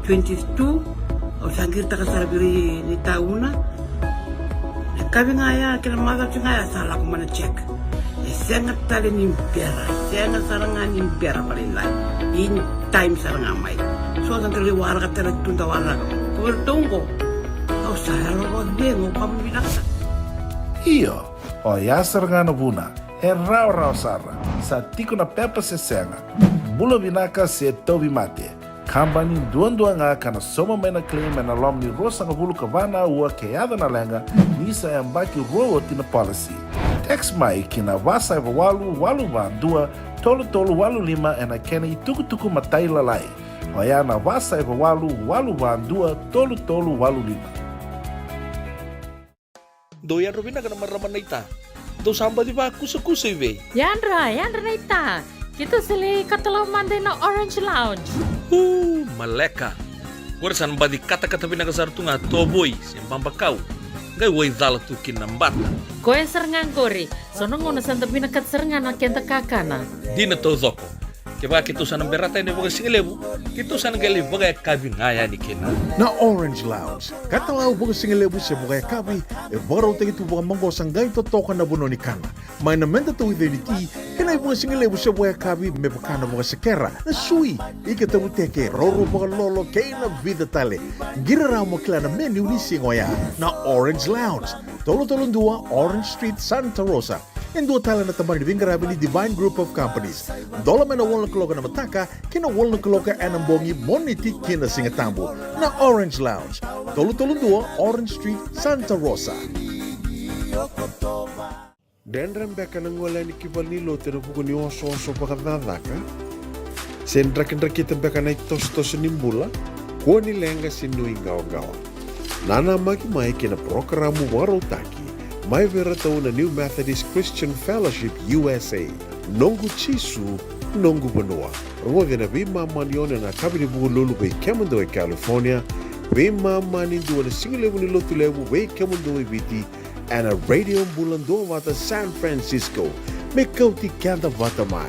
twenty-two, au sa qiritaka sara vei ira ni tauna. Na kavi ga ya kei na macawa ga ya sa lako mai na check. E sega tale ni bera, sega sara ga ni bera vakalailai. In time sara ga mai. So sa qai waraka tale tu da waraka. Ko ira tu qo. Au sa yalo vakacegu, ka vinaka sara. Io, oya sara ga na vuna. E rawarawa sara, sa tiko na pepa se sega. Bula vinaka se tauvimate. Kabani duadua ga ka na sauma mai na claim ena loma ni ruasagavulu ka va na aua ke yaco na leqa, ni sa yabaki rua oti na policy. Text mai ki na va saiva walu walu va dua tolu tolu walu lima ena kena itukutuku matailalai. Oya na va saiva walu walu va dua tolu tolu walu lima. Dou yadra vinaka na marama naita. Dou sa baci vakusakusa i vei? Yadra, yadra naita. Keitou sa lai katalau mada ina Orange Lounge. Uu, maleka. Qori sa na baci katakata vinaka sara tu ga tovoi se babakau. Qai wai cala tu kina na bata. Koya sara ga qori. So na gauna sa da vinakata sara ga na keda kakana. Dina taucoko. Kevaka keitou sa na berata yani vakasigalevu, keitou sa na qai lai vakayakavi ga yani kina. Na Orange Lounge, katalau vakasigalevu se vakayakavi, e vakarautaki tu vakamaqosa qai totoka na vanua ni kana. Mai na meda tauica ni ti, kei na ivakasigalevu se vakayakavi me vaka na vakasekera, na sui, ika tavuteke, roro vakalolo, kei na vica tale. Qiri rawa mo kila na menu ni siga oya. Na Orange Lounge, tolu tolu dua Orange Street, Santa Rosa. E dua tale na tabana ni veiqaravi ni Divine Group of Companies. Dola mai na walu na kaloko na mataka ki na walu na kaloko ena bogi, Moniti ki na Sigatabu. Na Orange Lounge, tolu tolu dua Orange Street, Santa Rosa. Dredre beka na gole yani ki valenilotu ena vuku ni osooso vakacakacaka? Se drakidrakita beka na itosotoso ni bula? Kua ni leqa se nuiqawaqawa. Nanamaki mai ki na parokaramu vakarautaki mai vei iratou na New Methodist Christian Fellowship U S A, Noqu Jisu, Noqu Vanua. Rogoci ena veimama ni ono ena yakavi ni Vukelulu vei kemudou e California, veimama ni dua ena sigalevu ni Lotulevu vei kemudou e Viti, ena Radio Bula Duavata San Francisco. Me kauti keda vata mai.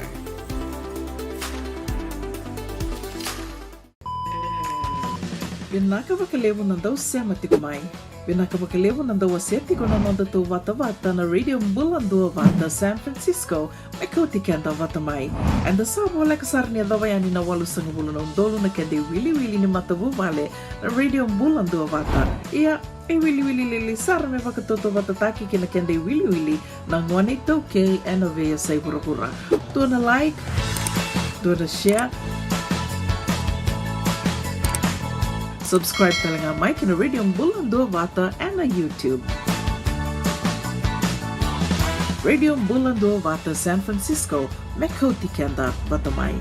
Vinaka vakalevu na dau sema tiko mai. Vinaka vakalevu na dau wasea tiko na noda tou vatavata na Radio Bula Duavata San Francisco. Me kauti keda vata mai. Eda sa voleka sara ni yacova yani na walusagavulu na udolu na keda iwiliwili ni matavuvale na Radio Bula Duavata. Ia, e wiliwili lili sara me vakatautauvatataki ki na keda iwiliwili na gone iTaukei ena veiyasai vuravura. Dua na like, dua na share. Subscribe tale ga mai ki na Radio Bula Duavata ena YouTube. Radio Bula Duavata San Francisco, me kauti keda vata mai.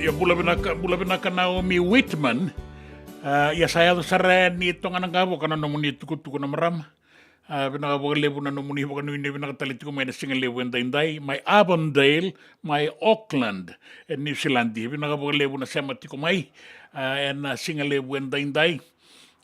Ia bula vinaka, bula vinaka Naomi Whitman. Ah, ia sa yaco sara ni toga na qavoka na nomuni tukutuku na marama. Ah, vinaka vakalevu na nomuni vakanuinui vinaka tale tiko mai na siga levu edaidai, mai Avondale, mai Auckland, e New Zealand. Vinaka vakalevu na sema tiko mai, ah, ena siga levu edaidai.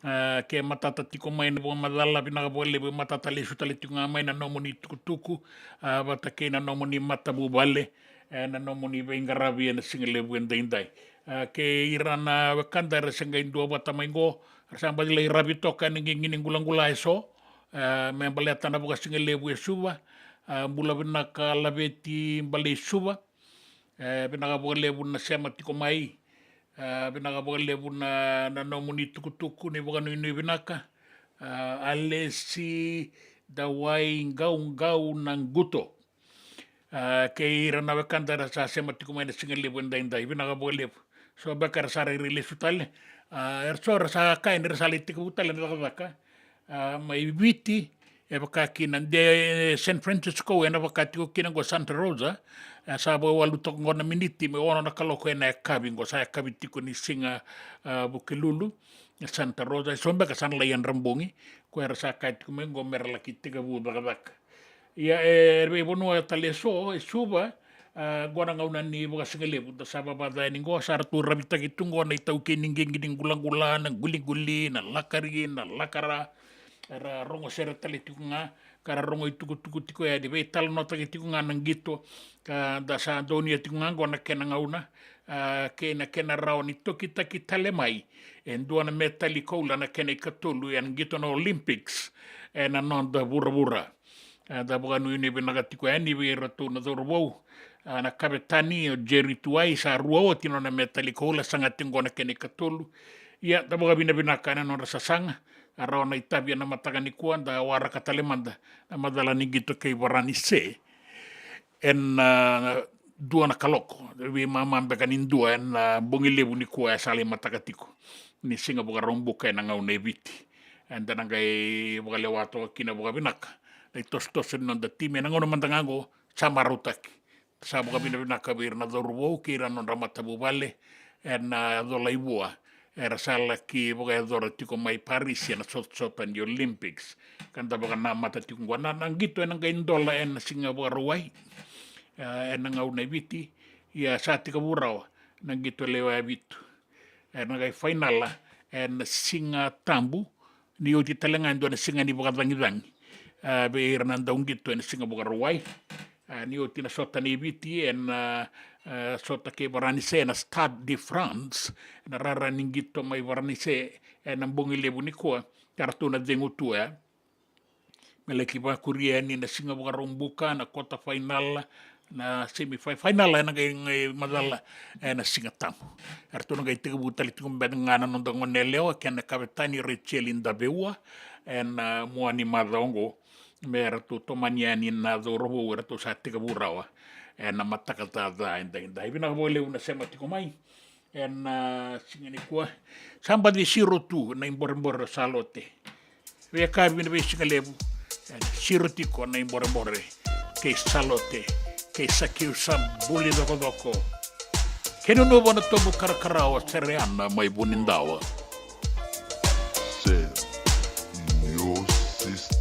Ah, ke matata tiko mai na vakamacala, vinaka vakalevu e matata lesu tale tiko ga mai na nomuni tukutuku, ah, vata kei na nomuni matavuvale, e na nomuni veiqaravi ena siga levu edaidai. Ah, kei ira na wekada era se qai dua vata mai qo, era sa baci lai ravi toka ena qiqi ni qulaqula eso, ah, me baleta na vakasigalevu e Suva. Ah, bula vinaka Laveti Balei Suva. Eh, vinaka vakalevu na sema tiko mai. Ah, vinaka vakalevu na, na nomuni tukutuku ni vakanuinui vinaka. Ah, Alesi Dawai Qauqau na Quto. Ah, kei ira na wekada era sa sema tiko mai na siga levu edaidai, vinaka vakalevu. So beka era sa rairai lesu tale. Ah, era so era sa kaya ni ra sa lai tekivu tale na cakacaka. Ah, mai Viti, e vaka kina de San Francisco, ena vaka tiko kina qo Santa Rosa. Eh, sa vakawalu toka qo na miniti me ono na kaloko ena yakavi qo, sa yakavi tiko ni siga, ah, Vukelulu. E Santa Rosa, e so beka sa na lai yadra bogi, ko era sa kaya tiko mai qo me ra laki tekivu cakacaka. Ia, e, veivanua tale eso, e Suva, ah, qo na gauna ni vakasigalevu, da sa vavaca yani qo, sa ratou ravitaki tu qo na itaukei ni qiqi ni qulaqula, na quliquli, na lakari, na lakara, era rogo sere tale tiko ga, ka ra rogo itukutuku tiko yani, veitalanoataki tiko ga na qito, ka da sa donuya tiko ga qo na kena gauna, ah, kei na kena rawa ni tokitaki tale mai e dua na metali koula na kena ikatolu ena qito na Olympics ena noda vuravura. Ah, da vakanuinui vinaka tiko yani vei iratou na cauravou, ah, na kavetani o Jerry Tuwai, sa rua oti na nona metali koula, saga tiko qo na kena ikatolu. Ia, da vakavinavinaka ena nodra sasaga, a rawa na itavi ena mataka nikua, da waraka tale mada na macala ni qito kei Varanise ena, ah, dua na kaloko, veimama beka ni dua ena, ah, bogi levu nikua e sa lai mataka tiko ni siga Vakaraubuka ena gauna e Viti. Eda na qai vakalewa toka kina vakavinaka na itosotoso ni noda timi ena gauna mada ga qo, sa marautaki. Sa vakavinavinaka vei ira na cauravou kei ira na nodra matavuvale ena, ah, colai vua, era sa laki vakayacora tiko mai Parisi ena sotasota ni Olympics. Ka da vakanamata tiko qo na, na qito ena qai dola ena siga Vakarauwai, ah, ena gauna e Viti. Ia sa tekivu rawa na qito lewe vitu, ena qai fainala ena Siga Tabu, ni oti tale ga e dua na siga ni vakacagicagi, ah, vei ira na dauqito ena siga Vakarauwai. Ah, ni oti na sota nei Viti ena, ah, sota kei Varanise ena Stade de France, na rara ni qito mai Varanise ena bogi levu nikua, ka ratou na cegu tu ya me laki vakuria yani na siga Vakaraubuka, na quarter final, na semi fi-, final ena qai, qai macala ena Siga Tabu. Eratou na qai tekivu tale tiko beka ga na noda gone yalewa kei na kavetani Rachel Daveua ena, ah, mua ni macawa oqo, me ratou tomani yani na cauravou eratou sa tekivu rawa ena mataka caca edaidai. Vinaka vakalevu na sema tiko mai ena, ah, siga nikua. Sa baci siro tu na iborebore o Salote. Veiyakavi na veisiga levu, ena siro tiko na iborebore kei Salote, kei Sakiu sa buli cokocoko. Kei Nunuva na Tobu Karakarawa, Sereana mai Vunidawa. Sam, your sister.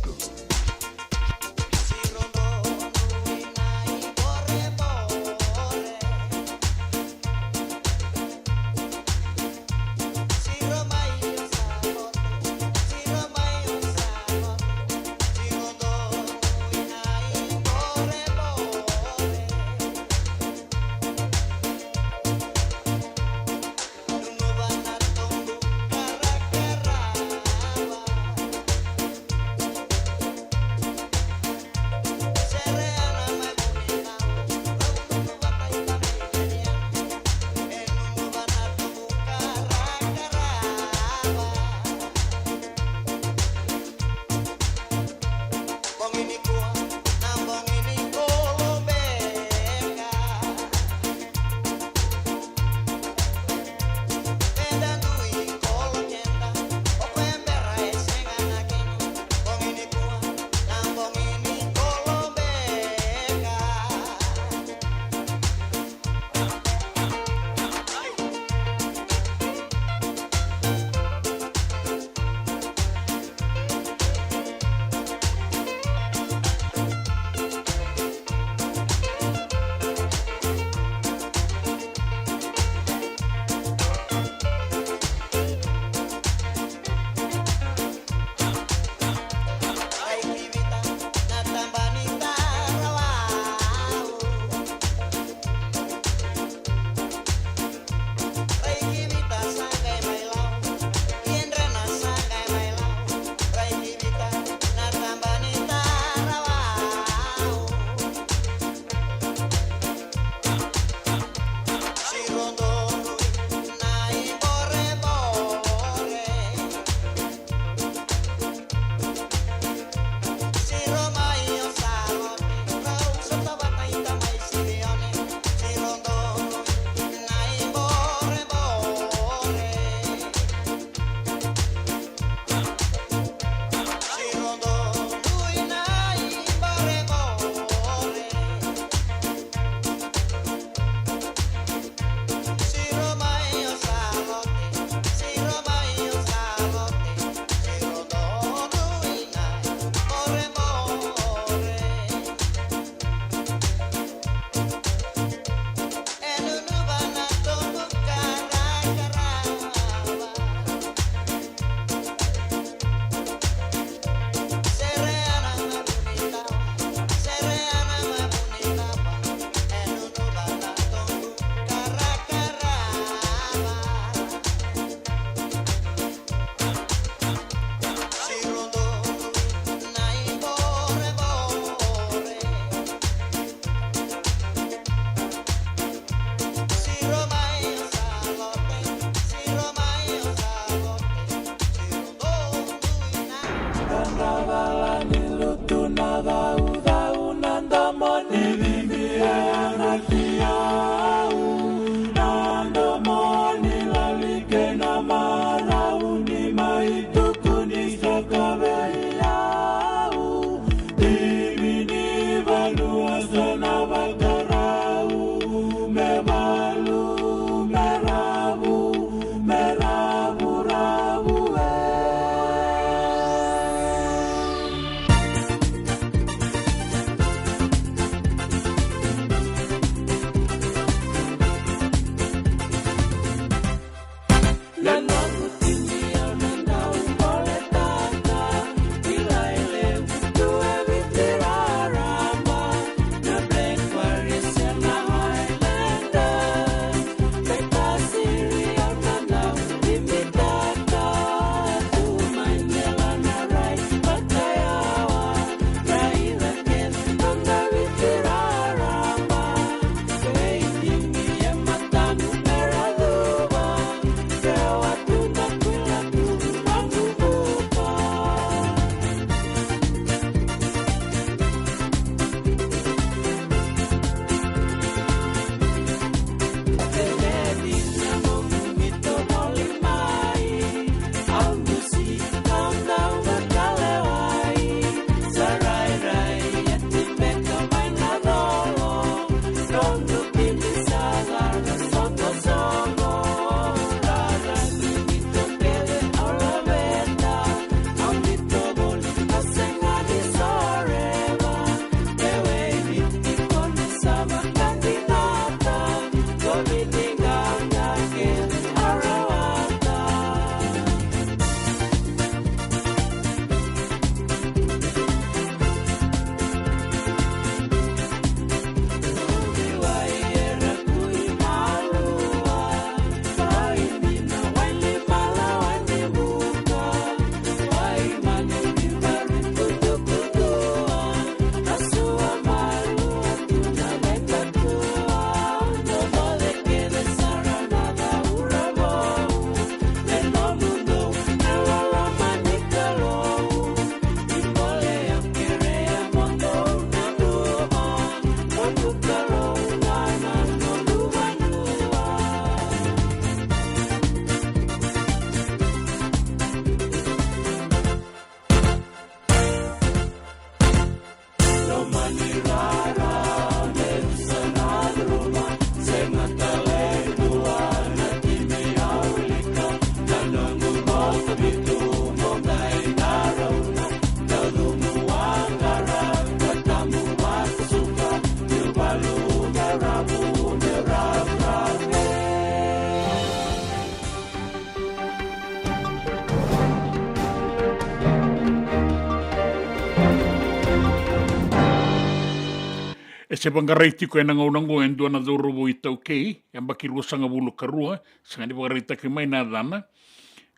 Se vaqarai tiko ena gauna oqo e dua na cauravou iTaukei, yabaki ruasagavulu ka rua, sega ni vakaraitaki mai na yacana,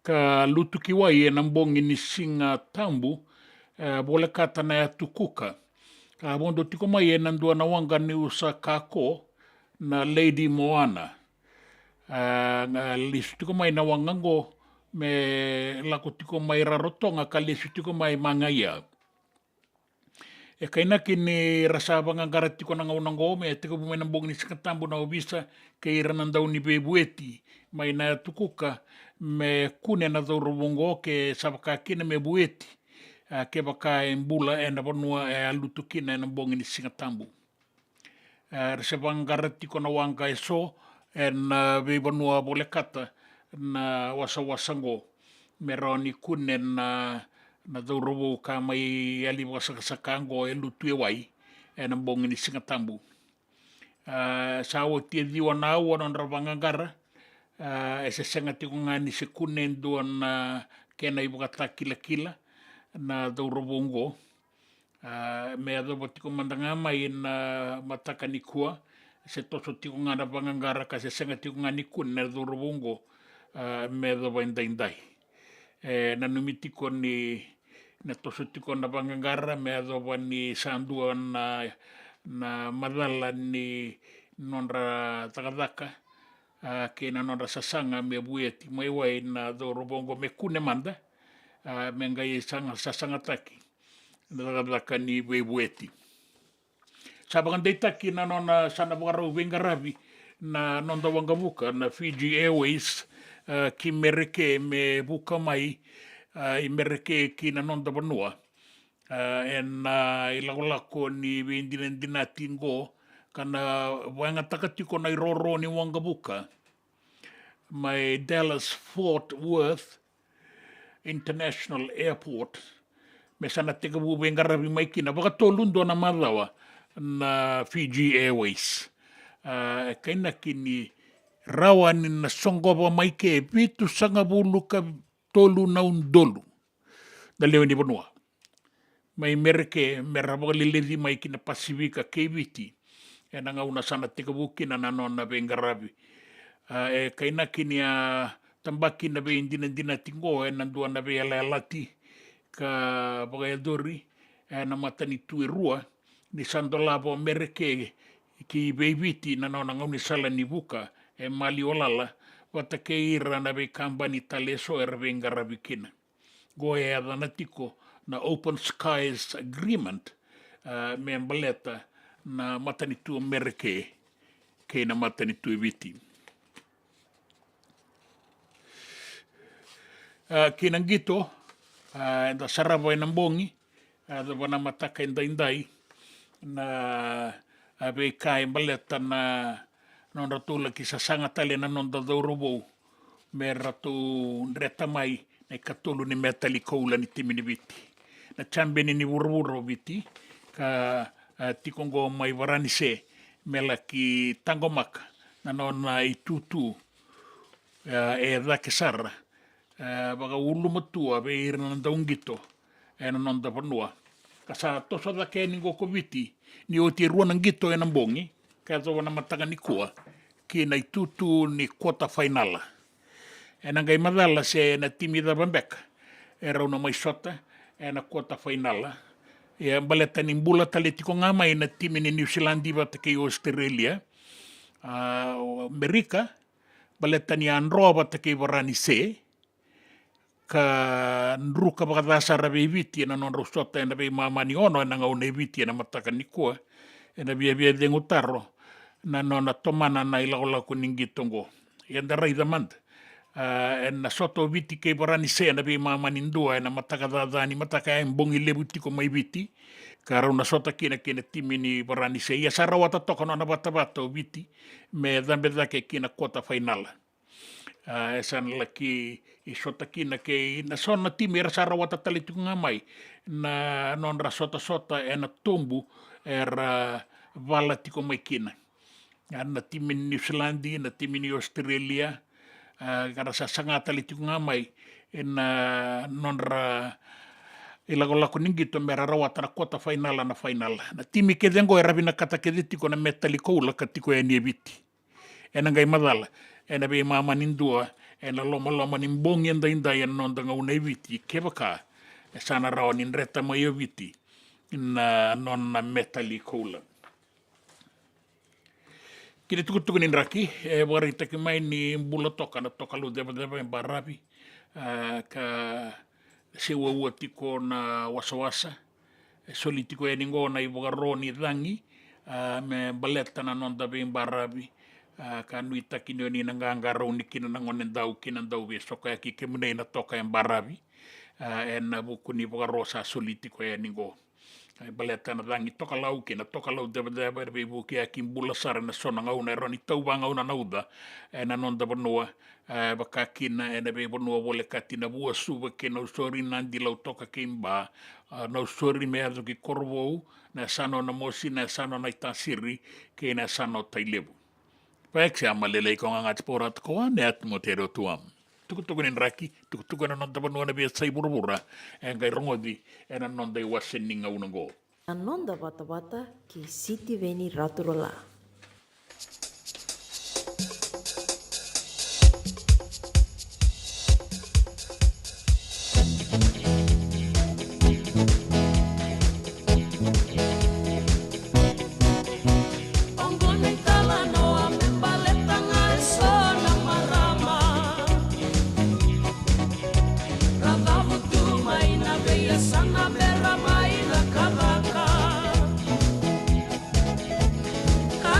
ka lutu ki wai ena bogi ni Siga Tabu, e, volekata na Yatu Kuka. Ka vodo tiko mai ena dua na waqa ni usa kako na Lady Moana. E, ga lesu tiko mai na waqa oqo me lako tiko mai Rarotoga ka lesu tiko mai Magaia. E kainaki ni ra sa vaqaqara tiko na gauna oqo me tekivu mai na bogi ni Siga Tabu na ovisa kei ira na dau ni veivueti mai na Yatu Kuka me kune na cauravou oqo ke sa vaka kina me vueti, a, kevaka e bula ena vanua e a lutu kina ena bogi ni Siga Tabu. E, ra se vaqaqara tiko na waqa eso ena, e, veivanua volekata na wasawasa oqo me rawa ni kune na, na cauravou ka mai yali vakasakasaka oqo e lutu e wai ena bogi ni Siga Tabu. E, sa oti e ciwa na aua nodra vaqaqara, e, e se sega tiko ga ni se kune e dua na kena ivakatakilakila na cauravou oqo. A, me yacova tiko mada ga mai na mataka nikua, se toso tiko ga na vaqaqara ka se sega tiko ga ni kune na cauravou oqo, a, me yacova edaidai. E nanumi tiko ni na toso tiko na vaqaqara me yacova ni sa dua na, na macala ni nodra cakacaka, a, kei na nodra sasaga me vueti mai wai na cauravou oqo me kune mada, a, me qai saga, sasagataki na cakacaka ni veivueti. Sa vakadeitaki na nona sa na vakarau veiqaravi na noda waqavuka na Fiji Airways, a, ki Mereke me vuka mai, a, i Mereke ki na noda vanua. A, ena, a, ilakolako ni veidinadinati qo ka na vakayagataka tiko na iroro ni waqavuka mai Dallas Fort Worth International Airport me sa na tekivu veiqaravi mai kina vakatolu dua na macawa na Fiji Airways. A, e kainaki ni rawa ni na soqova mai ke vitusagavulu ka tolu na udolu na lewe ni vanua mai Mereke me ra vakaleleci mai ki na Pasifika kei Viti ena gauna sa na tekivu kina na nona veiqaravi. A, e kainaki ni a tabaki na veidinadinati qo ena dua na veiyalayalati ka vakayacori ena matanitu e rua ni sa dolava o Mereke ki vei Viti na nona gaunisala ni vuka e Maliwalala vata kei ira na veikabani tale eso era veiqaravi kina. Qo e yacana tiko na Open Skies Agreement, a, me baleta na matanitu o Mereke kei na matanitu e Viti. A, kei na qito, a, eda sarava ena bogi, a, yacova na mataka edaidai, na, a, veika e baleta na nodratou laki sasaga tale na noda cauravou me ratou dreta mai na ikatolu ni metali koula ni timi ni Viti. Na champion ni vuravura o Viti ka, a, tiko qo mai Varanise me laki taqomaka na nona itutu, a, e cake sara, a, vakaulumatua vei ira na dauqito ena noda vanua. Ka sa toso cake yani qo ko Viti ni oti e rua na qito ena bogi ka yacova na mataka nikua ki na itutu ni quarter final. Ena qai macala se na timi cava beka e rau na mai sota ena quarter final. Ia baleta ni bula tale tiko ga mai na timi ni Niusiladi vata kei Australia, a, o Amerika, baleta ni a dro vata kei Varanise, ka druka vakaca sara vei Viti ena nodrau sota ena veimama ni ono ena gauna e Viti ena mataka nikua, ena viavia cegu taro na nona tomana na ilakolako ni qito oqo. Ia da raica mada, a, ena sota o Viti kei Varanise ena veimama ni dua ena mataka caca ni mataka e bogi levu tiko mai Viti, ka rau na sota kina kei na timi ni Varanise. Ia sa rawata toka nona vatavata o Viti me cabe cake ki na quarter final. A, e sa na laki sota kina kei na so na timi era sa rawata tale tiko ga mai na nodra sotasota ena tobu era vala tiko mai kina. A, na timi ni Niusiladi, na timi ni Australia, a, ka ra sa saga tale tiko ga mai ena nodra ilakolako ni qito me ra rawata na quarter final, na final. Na timi kece oqo era vinakata kece tiko na metali koula ka tiko yani e Viti. Ena qai macala ena veimama ni dua ena lomaloma ni bogi edaidai ena noda gauna e Viti, kevaka e sa na rawa ni dreta mai o Viti na nona metali koula. Kina tukutuku ni draki, e vakaraitaki mai ni bula toka na tokalau cevaceva e baravi, a, ka seuaua tiko na wasawasa. E soli tiko yani qo na ivakaro ni cagi, a, me baleta na noda veibaravi, a, ka nuitaki ni oni na qaqarauni kina na gonedau kina dau veisokoyaki kemuni na toka e baravi, a, ena vuku ni vakaro sa soli tiko yani qo. E baleta na cagi tokalau kei na tokalau cevaceva era veivukiyaki bula sara ena so na gauna e rawa ni tau vagauna na uca ena noda vanua, e, vaka kina ena veivanua volekati na Vuasuva kei na Nausori, Nadi, Lautoka kei Ba, a, Nausori me yaco ki Korovou, na yasana o Namosi, na yasana o Naitasiri kei na yasana o Tailevu. Vakayaku se a malelei ko gagati paurata ko a ne atu mo tere o tuam. Tukutuku ni draki, tukutuku ena noda vanua na veiyasai vuravura, e qai rogoci ena noda iwase ni gauna qo. Na noda vatavata kei Sitiveni Raturola. Oqo na italanoa me baleta ga e so na marama ra cavutu mai na veiyasana me ra mai cakacaka. Ka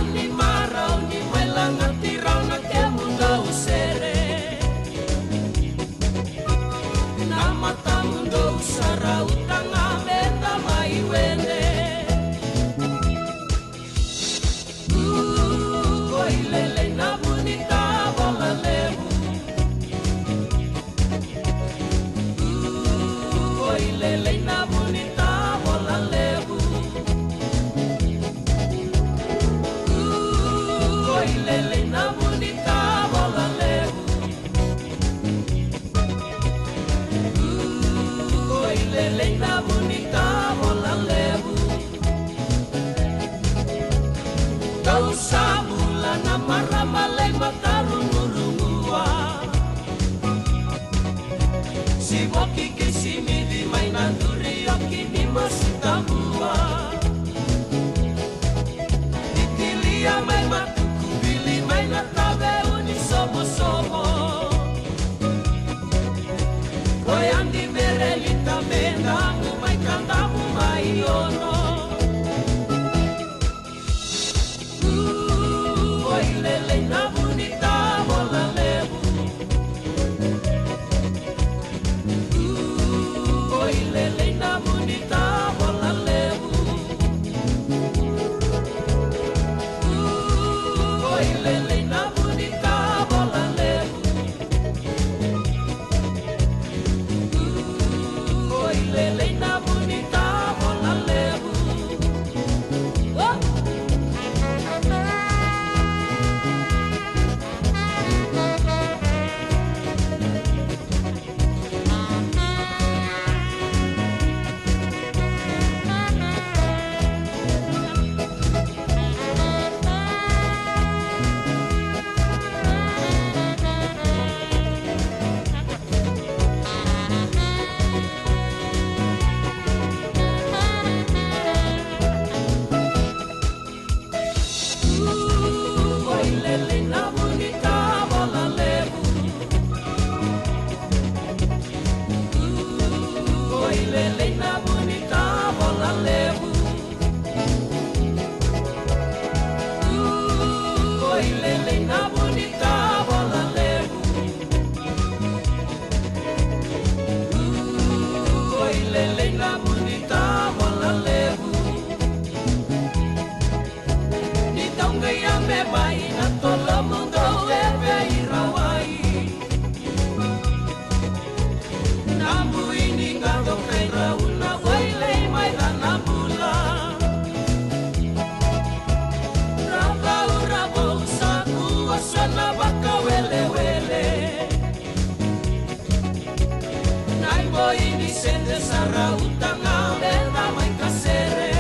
Ede sa rauta ga o leca mai kasere.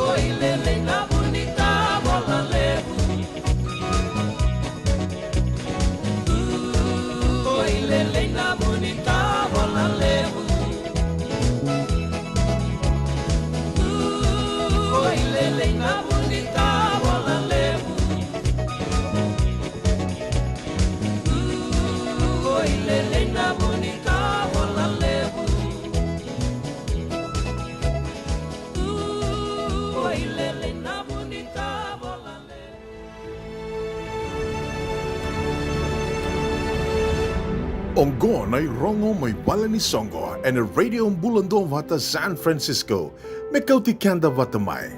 Oi lelei na vu ni tavola levu. Oi lelei na vu ni tavola levu. Oi lelei na vu ni tavola levu. Oi lelei na vu ni tavola levu. Oi lelei na vu ni tavola levu. Oqo na irogo mai vale ni soqo ena Radio Bula Duavata San Francisco, me kauti keda vata mai.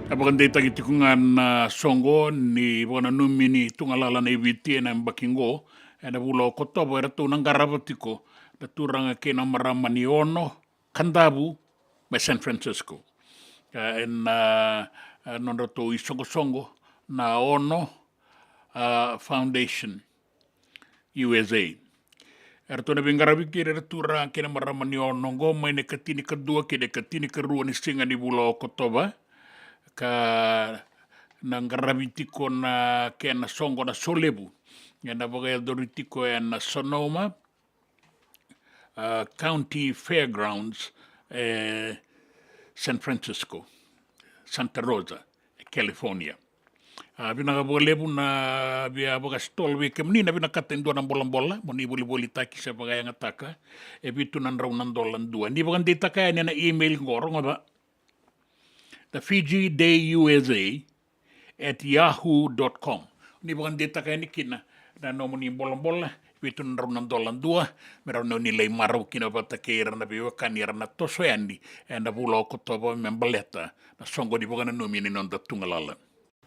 A vakadeitaki tiko ga na soqo ni vakananumi ni tugalala na i Viti ena yabaki qo, ena vula o Okotova, eratou na qarava tiko na turaga kei na marama ni Ono Kadavu mai San Francisco. A, ena, a, nodratou isoqosoqo na Ono, a, Foundation U S A. Eratou na veiqaravi kei ira na turaga kei na marama ni Ono oqo mai na ikatinikadua kei na ikatinikarua ni siga ni vula o Okotova, ka na qaravi tiko na kena soqo na solevu ena vakayacori tiko ena Sonoma, a, County Fairgrounds, e San Francisco, Santa Rosa, e California. A, vinaka vakalevu na via vakasitola vei kemuni na vinakata e dua na bolabola mo ni volivolitaki se vakayagataka, e vitu na drau na dola dua. Ni vakadeitaka yani ena email qo, rogoca, the Fiji Day U S A at yahoo dot com. Ni vakadeitaka yani kina na nomuni bolabola, vitu na drau na dola dua, me rawa ni lai marau kina vata kei ira na veiwekani era na toso yani ena vula o Okotova me baleta na soqo ni vakananumi ni noda tugalala.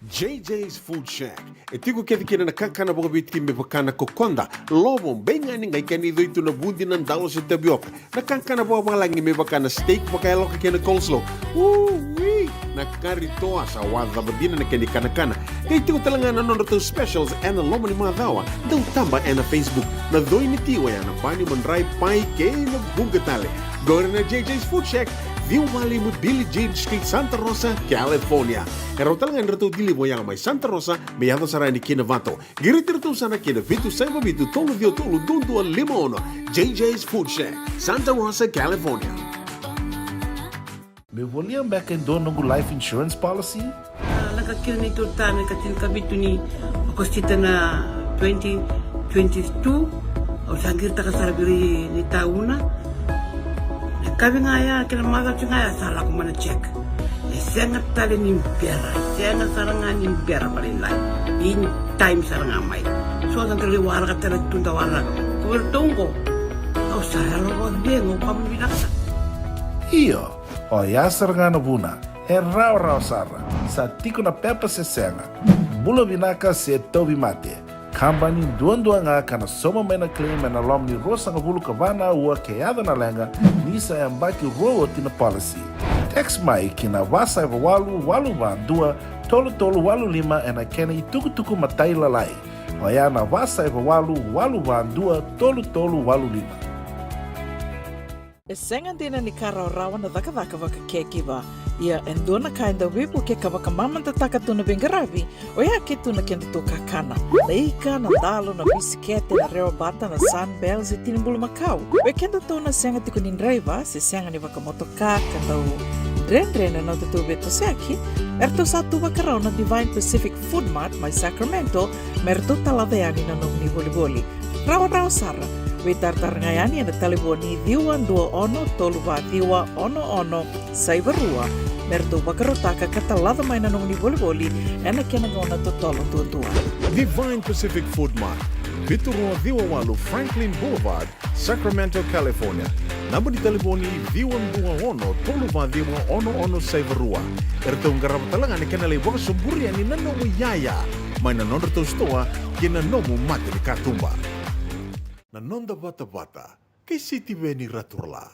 J J's Food Shack. E tiko kece kina na kakana vakaviti me vaka na kokoda, lovo, beigani, qai kena i coi tu na vudi, na dalo se tavioka. Na kakana vakavalagi me vaka na steak vakayaloka kei na coleslaw. Ui! Na kari toa, sa wacava dina na kena ikanakana. Qai tiko tale ga na nodratou specials ena loma ni macawa. Dau taba ena Facebook. Na coi ni ti oya na bani, madrai, pai kei na vuqa tale. Qori na J J's Food Shack, ciwa walu lima Billie Jean Street, Santa Rosa, California. E rawa tale ga ni ratou deliver oya mai Santa Rosa me yaco sara yani ki Novato. Qiriti iratou sara ki na vitu saiva vitu tolu ciwa tolu dua dua lima ono. J J's Food Shack, Santa Rosa, California. Meu volia beka e dua noqu life insurance policy? A, lako kina neitou ta me ka tinikavitu ni Okosita na twenty twenty-two. Au sa qiritaka sara vei ira ni tauna. E kavi ga ya kei na macawa ga ya sa lako mai na check. E sega tale ni bera, e sega sara ga ni bera vakalailai. In time sara ga mai. So da qai waraka tale tu da waraka. Ko iratou qo, au sa yalo vakacegu, au vakavinavinaka sara. Io, oya sara ga na vuna. E rawarawa sara. Sa tiko na pepa se sega. Bula vinaka se tauvimate. Kabani duadua ga ka na sauma mai na claim ena loma ni ruasagavulu ka va na aua ke yaco na leqa, ni sa yabaki rua oti na policy. Text mai ki na va saiva walu walu va dua tolu tolu walu lima ena kena itukutuku matailalai. Oya na va saiva walu walu va dua tolu tolu walu lima. E sega dina ni ka rawarawa na cakacaka vaka caregiver. Ia e dua na ka e dau veivuke ka vakamamadataka tu na veiqaravi, oya ke tu na kedatou kakana. Na ika, na dalo, na bisikete, na rewa bata, na Sunbell se tini bulumakau. Vei kedatou na sega tiko ni draiva se sega ni vakamotoka ka dau dredre na nodatou veitosoyaki, eratou sa tu vakarau na Divine Pacific Food Mart mai Sacramento me ratou talaca yani na nomuni volivoli. Rawarawa sara. Veitaratara ga yani ena talevoni ciwa dua ono tolu va ciwa ono ono saiva rua me ratou vakarautaka ka talaca mai na nomuni volivoli ena kena gauna totolo duadua. Divine Pacific Food Mart, vitu rua ciwa walu Franklin Boulevard, Sacramento, California. Naba ni talevoni ciwa dua ono tolu va ciwa ono ono saiva rua. Eratou qarava tale ga na kena lai vakasoburi yani na nomu iyaya mai na nodratou sitoa kei na nomu mata ni katuba. Na noda vatavata kei Sitiveni Raturala.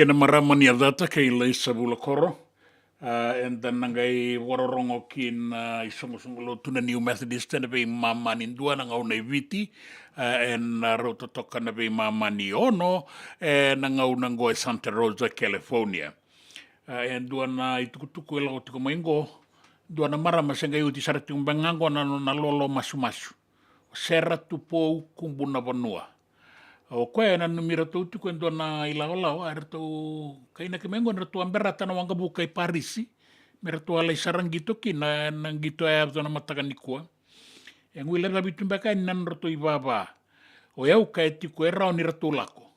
Kei na marama ni yacata kei Laisa Vulakoro. A, eda na qai vakarorogo ki na isoqosoqo lotu na New Methodist ena veimama ni dua na gauna e Viti, a, ena rauta toka na veimama ni ono, ena gauna qo e Santa Rosa, California. A, e dua na itukutuku e lako tiko mai qo, dua na marama se qai oti sara tiko beka ga qo na nona lolo masumasu. O Sera Tupou Kubunavanua. O koya e nanumi iratou tiko e dua na ilawalawa, a ratou kainaki mai qo ni ratou a berata na waqavuka i Parisi, me ratou a lai sara qito kina, na qito e yaco na mataka nikua. E guilecavi tu beka yani na nodratou ivava. O yau kaya tiko e rawa ni ratou lako.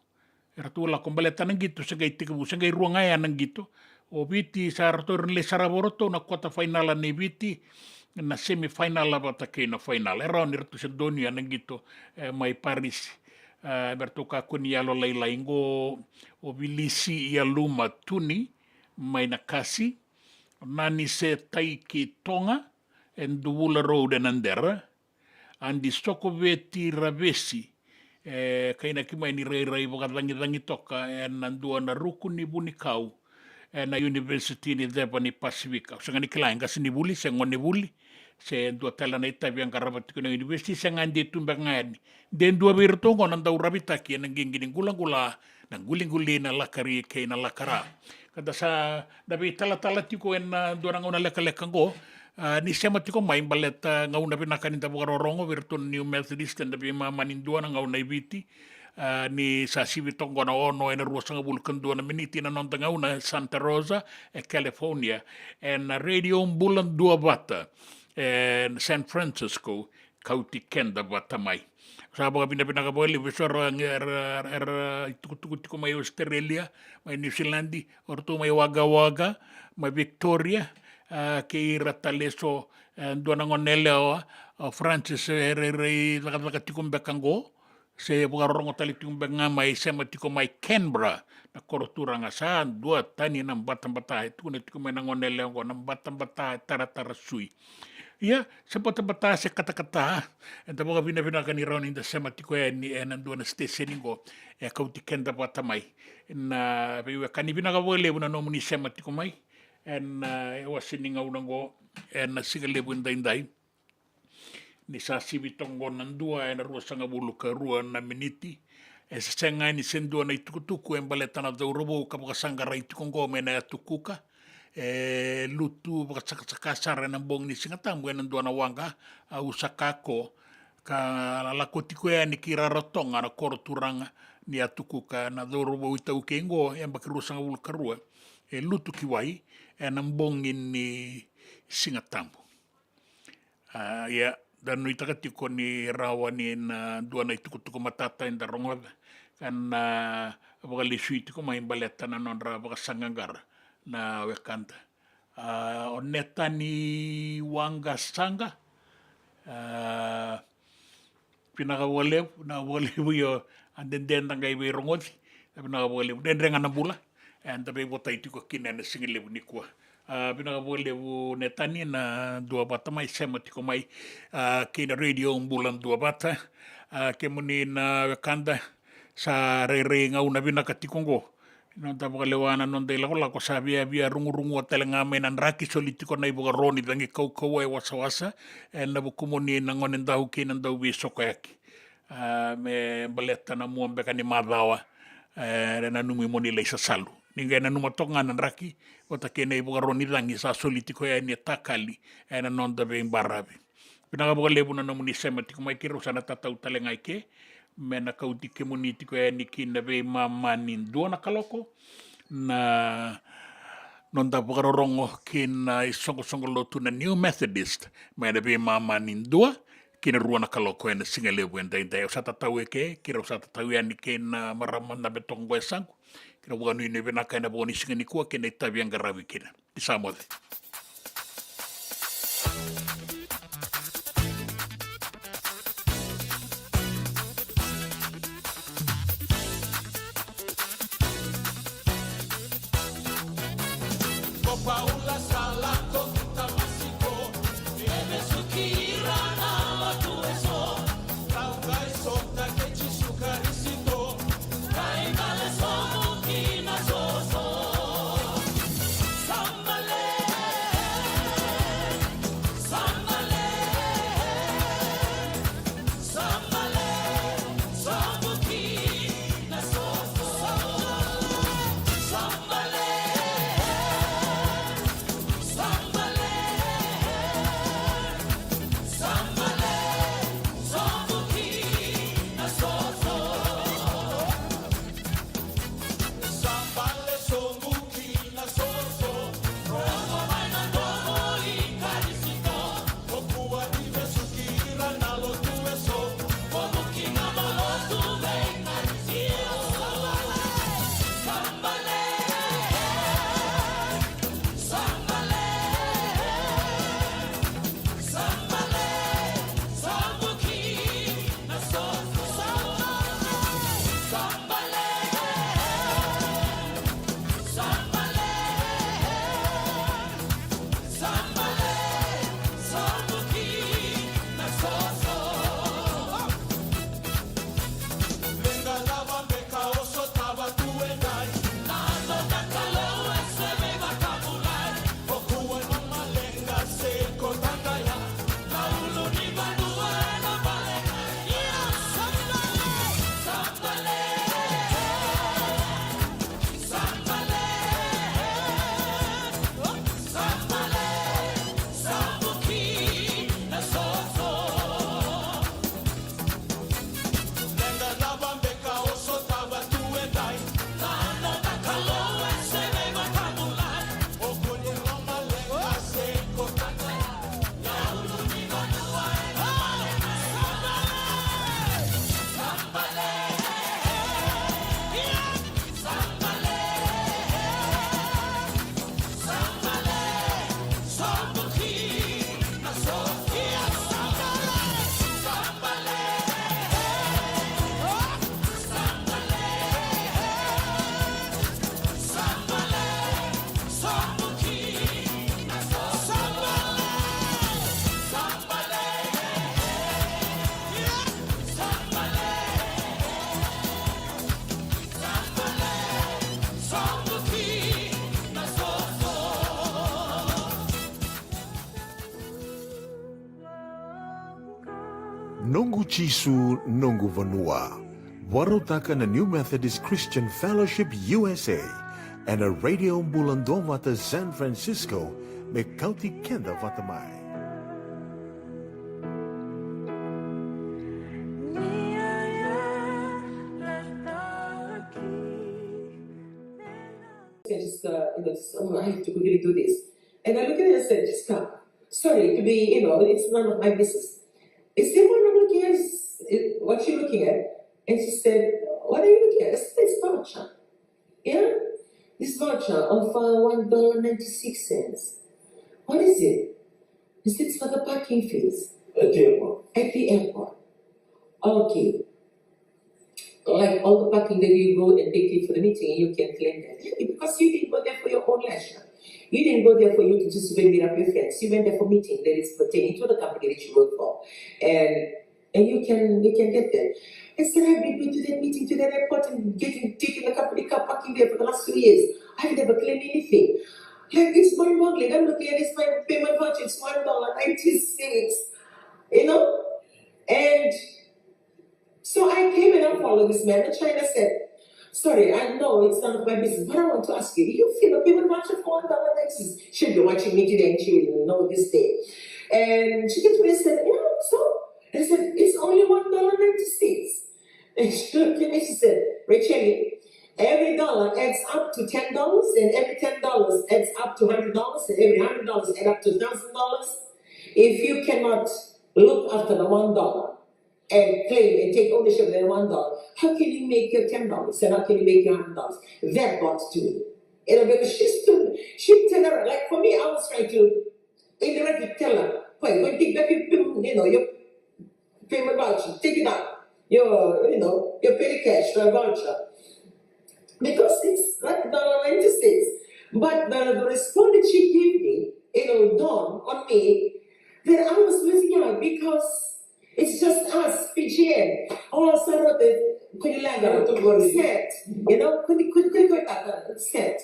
E ratou lako baleta na qito se qai tekivu, se qai rua ga ya na qito. O Viti sa ratou, era na lai sarava o ratou na quarter final nei Viti, na semi final vata kei na final. E rawa ni ratou se donuya na qito, e, mai Parisi. E, me ratou kakua ni yalolailai qo, o Vilisi Yaluma Tuni mai Nakasi, o Nanise Taiki Toga e Duvula Road e Nadera, Adi Sokoveti Ravesi, e kainaki mai ni rairai vakacagicagi toka ena dua na ruku ni vunikau ena University ni Ceva ni Pasifika. Au sega ni kila e qasenivuli se gonevuli se dua tale na itavi e qarava tiko na university, sega, de tu beka ga yani. De dua vei iratou oqo na dau ravitaki ena qiqi ni qulaqula, na quliquli, na lakari kei na lakara. Ka da sa da veitalatala tiko ena dua na gauna lekaleka oqo, a, ni sema tiko mai baleta gauna vinaka ni da vakarorogo vei iratou na New Methodist ena veimama ni dua na gauna e Viti. A, ni sa sivi toka oqo na ono ena ruasagavulu ka dua na miniti na noda gauna e Santa Rosa, e California, ena Radio Bula Duavata e San Francisco, kauti keda vata mai. Sa vakavinavinaka vakalevu eso era, era, era itukutuku tiko mai Australia, mai New Zealand, o ratou mai Wagga Wagga, mai Victoria, a, kei ira tale eso, e, dua na gone yalewa, o Francis, e rairai cakacaka tiko beka qo, se vakarorogo tale tiko beka ga mai, sema tiko mai Canberra, na koro turaga. Sa dua tani na batabata e tukuna tiko mai na gone yalewa qo, na batabata e taratara sui. Ia, se batabata se katakata, eda vakavinavinaka ni rawa ni da sema tiko yani ena dua na station qo e kauti keda vata mai. Na veiwekani, vinaka vakalevu na nomuni sema tiko mai ena, e, iwase ni gauna qo ena siga levu edaidai. Ni sa sivi toka qo na dua ena ruasagavulu ka rua na miniti. E se sega ni se dua na itukutuku e baleta na cauravou ka vakasaqarai tiko qo mai na yatu Kuka. E lutu vakasakasaka sara ena bogi ni Sigatabu ena dua na waqa, a, usa kako, ka lako tiko yani ki Rarotoga, na koro turaga ni yatu Kuka, na cauravou iTaukei qo, yabaki ruasagavulu ka rua, e lutu ki wai ena bogi ni Sigatabu. A, ia, da nuitaka tiko ni rawa ni na dua na itukutuku matata eda rogoca ka na vakalesui tiko mai baleta na nodra vakasaqaqara na wekada. A, o Netani Waqasaqa, a, vinaka vakalevu, vinaka vakalevu, io, a dede da qai veirogoci. Vinaka vakalevu, dredre ga na bula eda veivotai tiko kina ena siga levu nikua. A, vinaka vakalevu Netani na dua vata mai, sema tiko mai, a, kei na Radio Bula Duavata. A, kemuni na wekada, sa rairai gauna vinaka tiko qo. Noda vakalewa na noda ilakolako, sa viavia rugurugua tale ga mai na draki, soli tiko na ivakaro ni cagi kaukauwa e wasawasa ena vukumuni na gonedau kei na dauveisokoyaki. A, me baleta na mua beka ni macawa, e, nanumi mo ni lai sasalu. Ni qai nanuma toka ga na draki vata kei na ivakaro ni cagi sa soli tiko yani e takali ena noda veibaravi. Vinaka vakalevu na nomuni sema tiko mai, keirau sa na tatau tale ga i ke me na kauti kemuni tiko yani ki na veimama ni dua na kaloko, na noda vakarorogo ki na isoqosoqo lotu na New Methodist mai na veimama ni dua ki na rua na kaloko ena siga levu edaidai. Au sa tatau e ke, keirau sa tatau yani kei na marama na betoko qo e saqu. Keirau vakanuinui vinaka ena vo ni siga nikua kei na itavi e qaravi kina. Ni sa moce. Ko Paula sa lako ki Tamasiko, e vesuki ira na lotu eso. Kau qai sota kei Jisu Karisito, qai bale sobu ki na so. Noqu Jisu, noqu vanua. Vakarautaka na New Methodist Christian Fellowship U S A ena Radio Bula Duavata San Francisco, me kauti keda vata mai. I just, uh, you know, just, um, I have to quickly do this. And I look at her and said, "Jessica, sorry, to be, you know, it's none of my business. Is there one I'm looking at? Is, is, what you looking at?" And she said, "What are you looking at?" I said, "It's voucher. Yeah? This voucher of, uh, one dollar ninety-six cents. What is it?" Is it for the parking fees? At the airport. At the airport. Okay. Like all the parking that you go and pay for the meeting, you can claim that. Yeah, because you didn't go there for your own leisure. You didn't go there for you to just go and meet up your friends. You went there for meeting that is pertaining to the company that you work for. And and you can you can get there. I said, "I've been going to that meeting, to that airport, and getting taking the company car parking there for the last two years. I've never claimed anything." Like, it's mind boggling. I'm looking at this my payment voucher, it's one dollar ninety-six. You know? And so I came and I followed this man. The China said, "Sorry, I know it's none of my business, but I want to ask you, do you feel a payment voucher for one dollar ninety-six?" She'll be watching me today and she will know this day. And she came to me and said, "Yeah, so?" And I said, "It's only one dollar ninety-six." And she looked at me, she said, "Rachel, every dollar adds up to ten dollars, and every ten dollars adds up to hundred dollars, and every hundred dollars add up to thousand dollars. If you cannot look after the one dollar and claim and take ownership of that one dollar, how can you make your ten dollars? And how can you make your hundred dollars?" That got to me. You know, because she stood, she turned around. Like, for me, I was trying to indirectly tell her, "Wait, go dig back your, you know, your payment voucher, take it out. Your, you know, your petty cash, your voucher." Because it's like dollar ninety-six. But the, the response that she gave me, you know, dawned on me that I was losing out because it's just us, Fijian. Oh, Sarote, Kulilaga, set. You know, Kuli, Kuli, Kuli, Kuli, set.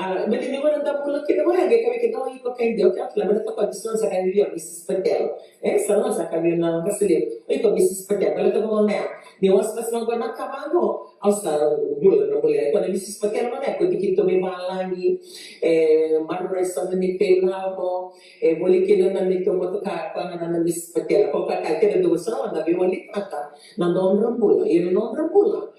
Ah, but then you want to double look at the way I get, we can go, you go, can do, okay, okay, but the Mister Patel. Eh, so, no, sa ka vei na ka sili. O iko Misis Patel, baleta ko na, ni wasawasa qo na ka vaqo, au sa bula na bula. Ko na Misis Patel, ko na ko tiki to me valagi, e, maroroi sa na ni pe lavo, e, voli kina na ni to motoka, ko na na Misis Patel. Ko ka ka kena dua sa na veiwali kata na nodra bula, ira nodra bula.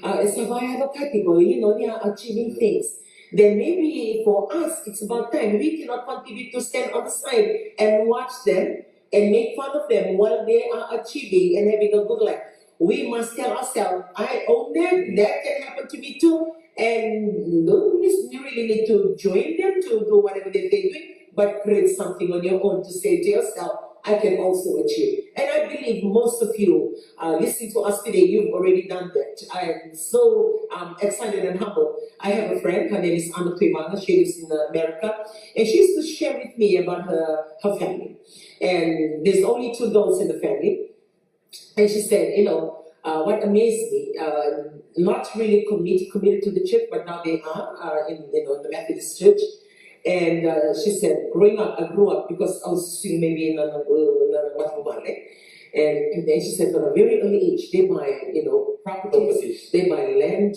A, e sa vaya no kati ko, you know, they are achieving things. Then maybe for us, it's about time we cannot continue to stand on the side and watch them and make fun of them while they are achieving and having a good life. We must tell ourselves, "I own that. That can happen to me too." And don't necessarily need to join them to do whatever that they're doing, but create something on your own to say to yourself, "I can also achieve." And I believe most of you, uh, listening to us today, you've already done that. I am so, um, excited and humbled. I have a friend, her name is Anna Tuivanga, she lives in America, and she used to share with me about her, her family. And there's only two girls in the family. And she said, you know, uh, what amazed me, uh, not really commit, committed to the church, but now they are, uh, in, you know, the Methodist church. And, uh, she said, growing up, I grew up because I was seeing maybe in a, in a, and, and then she said, from a very early age, they buy, you know, properties, properties, they buy land,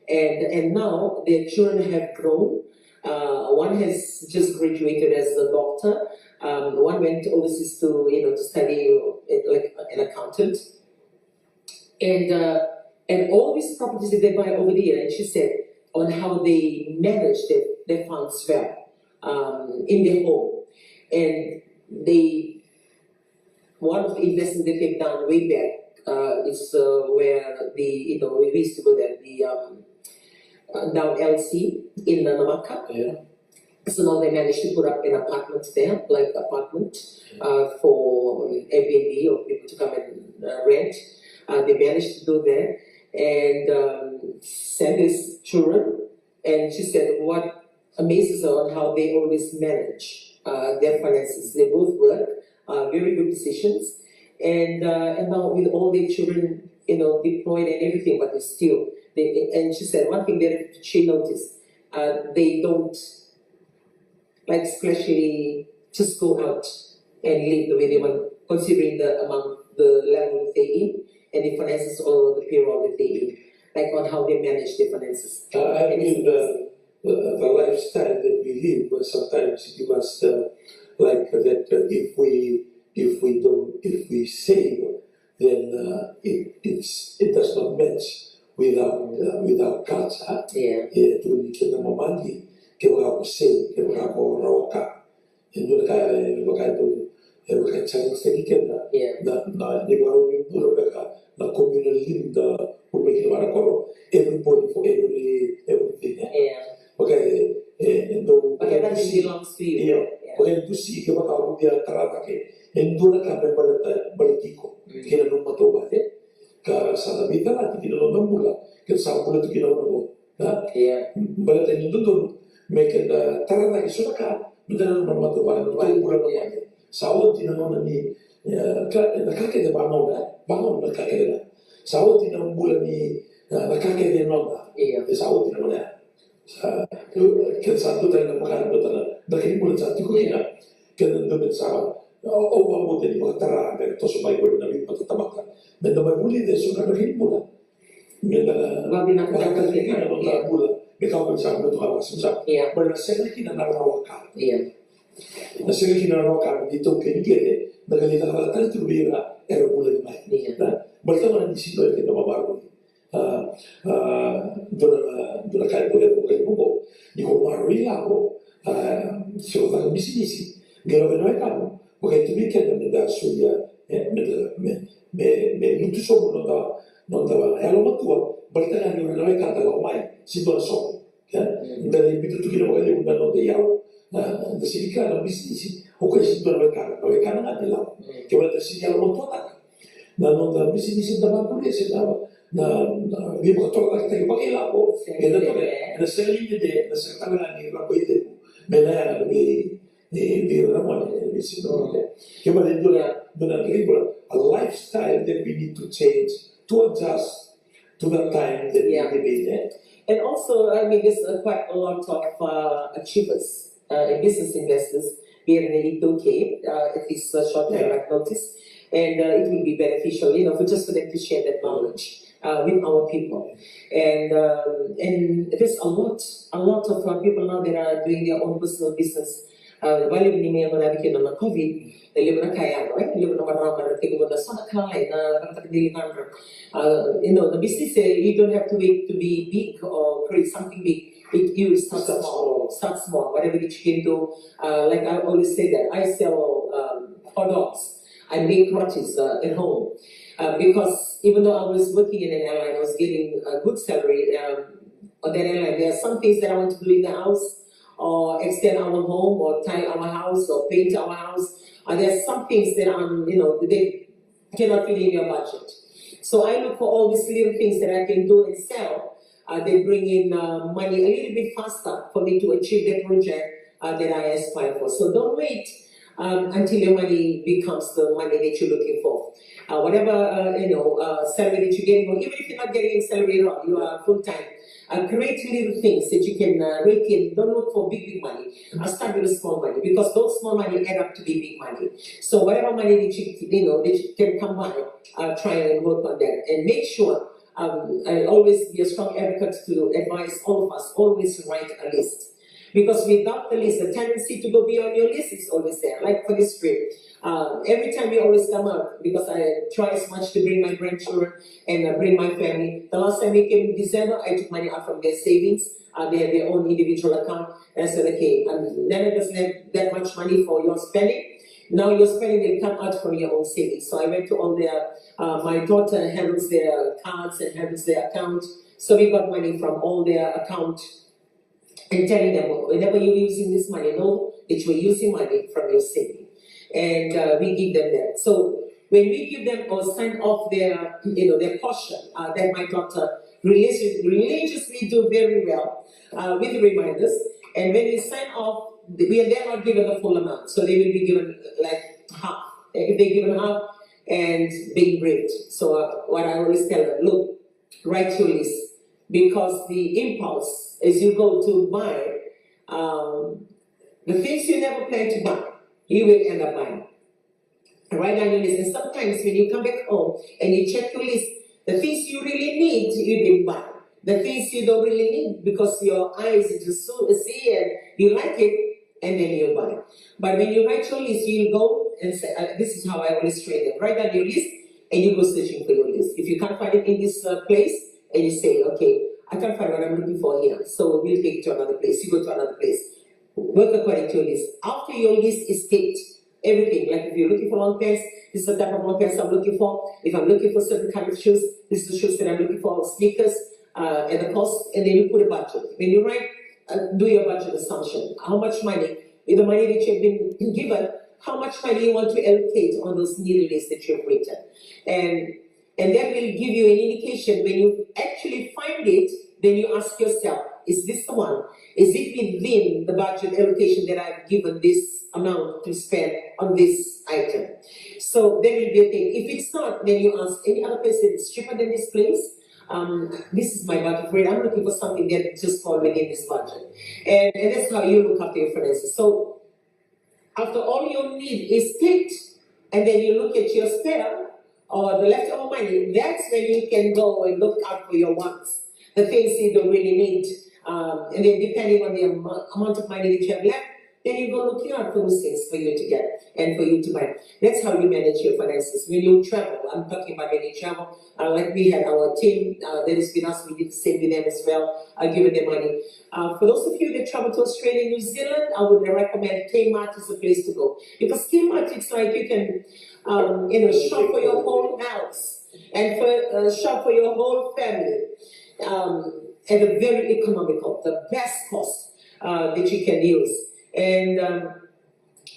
and and now their children have grown. Uh, one has just graduated as a doctor. Um, one went overseas to, you know, to study, uh, like an accountant. And uh, and all these properties that they buy over there, and she said, on how they manage their, their funds well, um, in their home. And they, one of the investments that they've done way back, uh, is, uh, where the, you know, we used to go there, the, um, uh, down L C in Namaka. Yeah. So now they managed to put up an apartment there, like apartment, uh, for Airbnb or people to come and, uh, rent. Uh, they managed to do that and, um, send his children. And she said what amazes her on how they always manage, uh, their finances. They both work, uh, very good decisions. And, uh, and now with all their children, you know, deployed and everything, but they still, they, and she said one thing that she noticed, uh, they don't, like, especially just go out and live the way they want, considering the amount the level that they're in, and the finances or the payroll that they're in, like on how they manage their finances. Uh, I mean, the, the, the lifestyle that we live, but sometimes it gives us the, like that uh, if we if we don't if we save, then uh, it it's, it does not match with our uh, with our culture. Yeah. E tu ni kena mamadi, kevaka ko save, kevaka ko rawa ka. E dua na ka e vaka e dua e vaka e challenge taki keda. Yeah. Na na ni vaka ni bula beka na communal living da bula beka na vaka koro. Everybody for every everything. Eh? Yeah. Vaka e e e dau But everything belongs to you. Io, Yeah. Vaka e dusi kevaka au via tara cake e dua na ka me baleta baleti iko kei na nomu matavuvale. Ka sa na veitalati kina noda bula ke sa bula tu kina noda bula. Ia. Baleta ni dodonu me keda tara cake so na ka me da nanuma na matavuvale, na matavuvale na vale. Sa oti na gauna ni e, ka na ka kece vagauna, vagauna na ka kece ga. Sa oti na bula ni e, na ka kece e noda. Ia. E sa oti na gauna ya. Sa, ke sa tu tale na maka na bota na na kini bula sa tiko kina. Ke na dua me sa o o vabota ni vakatara me toso mai ko na vimata tamata. Me da mai vuli de so na kini bula. Me da Vabinaka vakatara kina na noda bula. Me ka ko sa bula toka vaka sa. Ia. Bula na sega kina na rawa ka. Ia. Na sega kina na rawa ka ni tou keni kece. Na ka ni na vakatara tu vei ira era bula ni mai. Ia. Bula toka na ni sino e kena mamaru. A, a, dua na, dua na ka e bau, e bau, e bau, ni ko maroroi lako, a, se ko caka bisinisi, qai lako ena wekana, vaka e tu vei keda me da solia, e, me da, me, me, me lutu sobu noda, noda yalomatua, baleta ga ni o ira na wekada lako mai, se dua na sobu, e, da lai biuta tu kina vakalevu na noda iyau, na, da sega ni kila na bisinisi, o koya se dua na wekana, na wekana ga ni lako, kevaka da sega ni yalomatuataka. Na noda bisinisi da vakuria se na na na veivakatorocaketaki vakailavo. Ena toka ena sega ni dede, ena sega tale ga ni raba i levu me na yaga na vei vei raba na vei sino. Ke mada e dua na dua na vei bula, a lifestyle that we need to change to adjust to the time that we live in. And also, I mean, there's uh, quite a lot of uh, achievers uh, and business investors here in the U K uh, at this uh, short time at notice. And uh, it will be beneficial, you know, for just for them to share that knowledge uh, with our people. And um, and there's a lot, a lot of uh, people now that are doing their own personal business. Uh, vale ni me na vike na COVID, e levu na ka e yaco, e levu na marama era tekivu na so na ka ena vakataka ni ligadra. Uh, you know, the business, uh, you don't have to wait to be big or create something big. It, you start small, start small, whatever that you can do. Uh, like I always say that I sell um, hot dogs. I make rotis uh, at home uh, because even though I was working in an airline, I was getting a good salary. Um, on that airline, there are some things that I want to do in the house or extend our home or tile our house or paint our house. Uh, there are some things that I'm, you know, they cannot fit in your budget. So I look for all these little things that I can do and sell. Uh, they bring in uh, money a little bit faster for me to achieve the project uh, that I aspire for. So don't wait um, until your money becomes the money that you're looking for. Uh, whatever uh, you know uh, salary that you're getting, or even if you're not getting a salary at all, you are full time. Uh, create little things that you can uh, rake in. Don't look for big, big money. Uh, start with a small money because those small money add up to be big money. So whatever money that you you know that you can come by, uh, try and work on that and make sure. Um, I always be a strong advocate to advise all of us always write a list. Because without the list, the tendency to go beyond your list is always there. Like for this trip, um, every time we always come out, because I try as much to bring my grandchildren and uh, bring my family. The last time we came in December, I took money out from their savings, uh, their, their own individual account. And I said, okay, um, Nana doesn't have that much money for your spending. Now your spending will come out from your own savings. So I went to all their, uh, my daughter handles their cards and handles their account. So we got money from all their account and telling them, whenever you're using this money, know that you're using money from your saving. And uh, we give them that. So when we give them or sign off their, you know, their portion uh, that my daughter religiously, religiously do very well uh, with reminders, and when we sign off, we are then not given the full amount, so they will be given like half. If they're given half and being briefed. So uh, what I always tell them, look, write your list, because the impulse as you go to buy um, the things you never plan to buy, you will end up buying. Write down your list. And sometimes when you come back home and you check your list, the things you really need, you didn't buy. The things you don't really need because your eyes just so see and you like it, and then you buy. But when you write your list, you go and say, uh, this is how I always train them. Write down your list and you go searching for your list. If you can't find it in this uh, place, and you say, okay, I can't find what I'm looking for here, so we'll take it to another place. You go to another place. Work according to your list. After your list is ticked, everything, like if you're looking for long pants, this is the type of long pants I'm looking for. If I'm looking for certain kind of shoes, this is the shoes that I'm looking for, sneakers, uh, and the cost, and then you put a budget. When you write, uh, do your budget assumption. How much money, with the money that you've been given, how much money you want to allocate on those needy lists that you've written. And and that will give you an indication. When you actually find it, then you ask yourself, is this the one? Is it within the budget allocation that I've given this amount to spend on this item? So there will be a thing. If it's not, then you ask any other place that is cheaper than this place. Um, this is my budget for it. I'm looking for something that just fall within this budget. And, and that's how you look after your finances. So after all your need is ticked, and then you look at your spare or the leftover money, that's when you can go and look out for your wants, the things you don't really need. Um, and then depending on the amou- amount of money that you have left, then you go looking out for those things for you to get and for you to buy. That's how you manage your finances. When you travel, I'm talking about when you travel, uh, like we had our team uh, that is with us, we did the same with them as well, uh, giving them money. Uh, for those of you that travel to Australia and New Zealand, I would recommend Kmart is the place to go. Because Kmart, it's like you can, um, you know, shop for your whole house and for uh, shop for your whole family um, at a very economical, the best cost uh, that you can use. And um,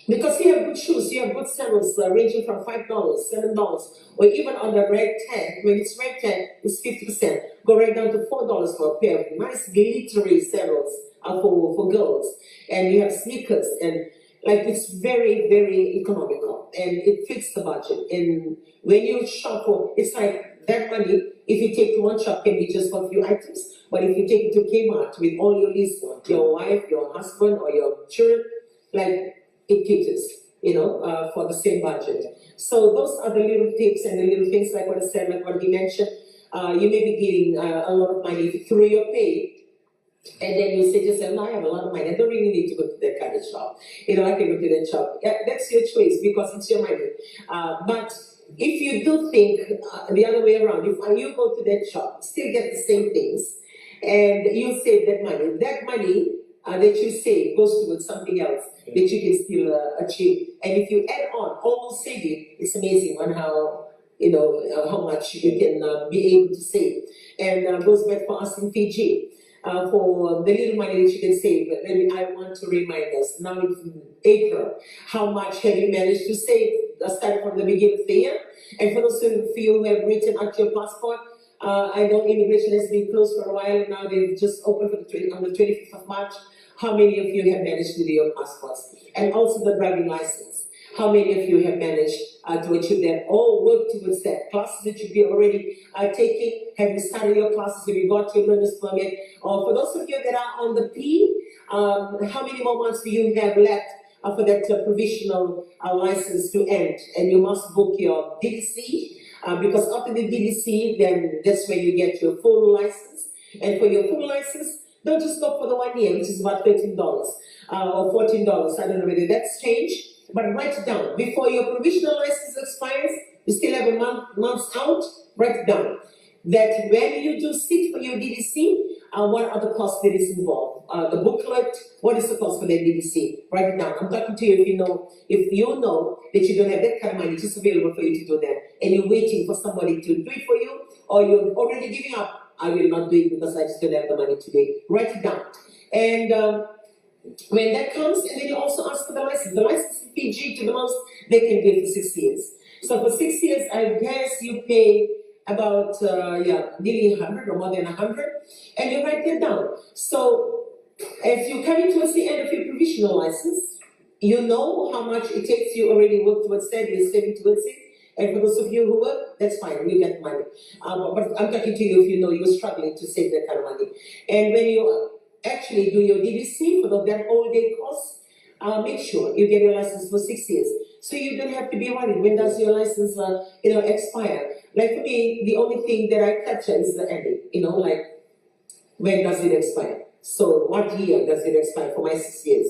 because you have good shoes, you have good sandals uh, ranging from five dollars, seven dollars, or even on the red tent, when it's red tent, it's fifty percent. Go right down to four dollars for a pair of nice glittery sandals uh, for, for girls. And you have sneakers, and like it's very, very economical, and it fits the budget. And when you shop for, it's like that money, if you take to one shop, can be just for a few items. But if you take it to Kmart with all your list, your wife, your husband, or your children, like it caters, you know, uh, for the same budget. So those are the little tips and the little things, like what I said, like what you mentioned. Uh, you may be getting uh, a lot of money through your pay, and then you say to yourself, "No, I have a lot of money. I don't really need to go to that kind of shop. You know, I can go to that shop." Yeah, that's your choice because it's your money. Uh, but if you do think uh, the other way around, if you go to that shop, still get the same things, and you save that money, that money uh, that you save goes towards something else that you can still uh, achieve. And if you add on all those saving, it's amazing on how you know uh, how much you can uh, be able to save. And uh, goes back for us in Fiji. Uh, for the little money that you can save, but then I want to remind us now it's April. How much have you managed to save? Start from the beginning of the year. And for those of you who have written out your passport, uh, I know immigration has been closed for a while, and now they've just opened for the twenty, on the twenty-fifth of March. How many of you have managed to do your passports? And also the driving license. How many of you have managed uh, to achieve that or work towards that? Classes that you've been already uh, taking, have you started your classes? Have you got your learner's permit? Or for those of you that are on the P, um, how many more months do you have left uh, for that uh, provisional uh, license to end? And you must book your D D C uh, because after the D D C, then that's when you get your full license. And for your full license, don't just go for the one year, which is about thirteen dollars uh, or fourteen dollars. I don't know whether that's changed, but write it down. Before your provisional license expires, you still have a month, months out, write it down. That when you do sit for your D D C, uh, what are the costs that is involved? Uh, the booklet, what is the cost for the D D C? Write it down. I'm talking to you if you know if you know that you don't have that kind of money just available for you to do that, and you're waiting for somebody to do it for you, or you're already giving up. I will not do it because I just don't have the money today. Write it down. And um, when that comes, and then you also ask for the license. The license in Fiji to the most, they can give for six years. So for six years, I guess you pay about, uh, yeah, nearly a hundred or more than a hundred, and you write that down. So if you're coming towards the end of your provisional license, you know how much it takes. You already work towards that, you're saving towards it. And for those of you who work, that's fine, you get money. Um, but I'm talking to you if you know you're struggling to save that kind of money. And when you actually do your D D C for the, that whole day course, uh, make sure you get your license for six years. So you don't have to be worried when does your license, uh, you know, expire. Like for me, the only thing that I capture is the ending. You know, like when does it expire? So what year does it expire for my six years?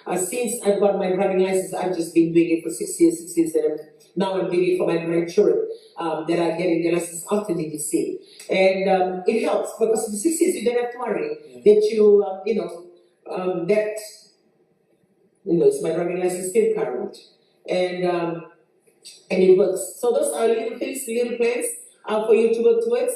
Uh, since I've got my driving license, I've just been doing it for six years, six years, and I'm, now I'm doing it for my grandchildren, um, that are getting their license after the D C. And um, it helps because for six years you don't have to worry that you, uh, you know, um, that you know, it's my driving license still current. And um, and it works. So those are little things, little plans uh, for you to work towards.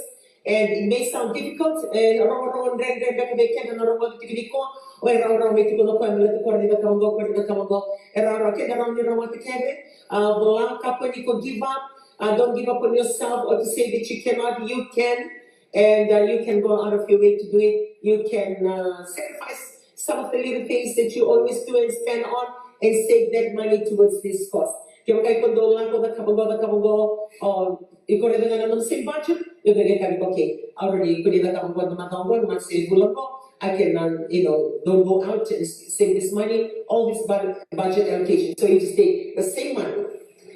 And it may sound difficult. E rogorogo dredre beka vei keda na rogoca tiko nikua. O e rawarawa me tiko na koya me lako kora ni cakava qo, kora ni cakava qo. E rawarawa keda rawa ni rawata kece. Uh, vola, kakua ni ko give up. Uh, don't give up on yourself or to say that you cannot. You can. And uh, you can go out of your way to do it. You can uh, sacrifice some of the little things that you always do and spend on and save that money towards this cause. Kevaka iko dau lako cakava qo, cakava qo, o iko raica ga na nomu same budget, iko qai kaya, okay, au rawa ni iko ni cakava qo na macawa qo, na macawa se vula qo, I can, um, you know, don't go out and s- save this money, all this bud- budget allocation. So you just take the same money,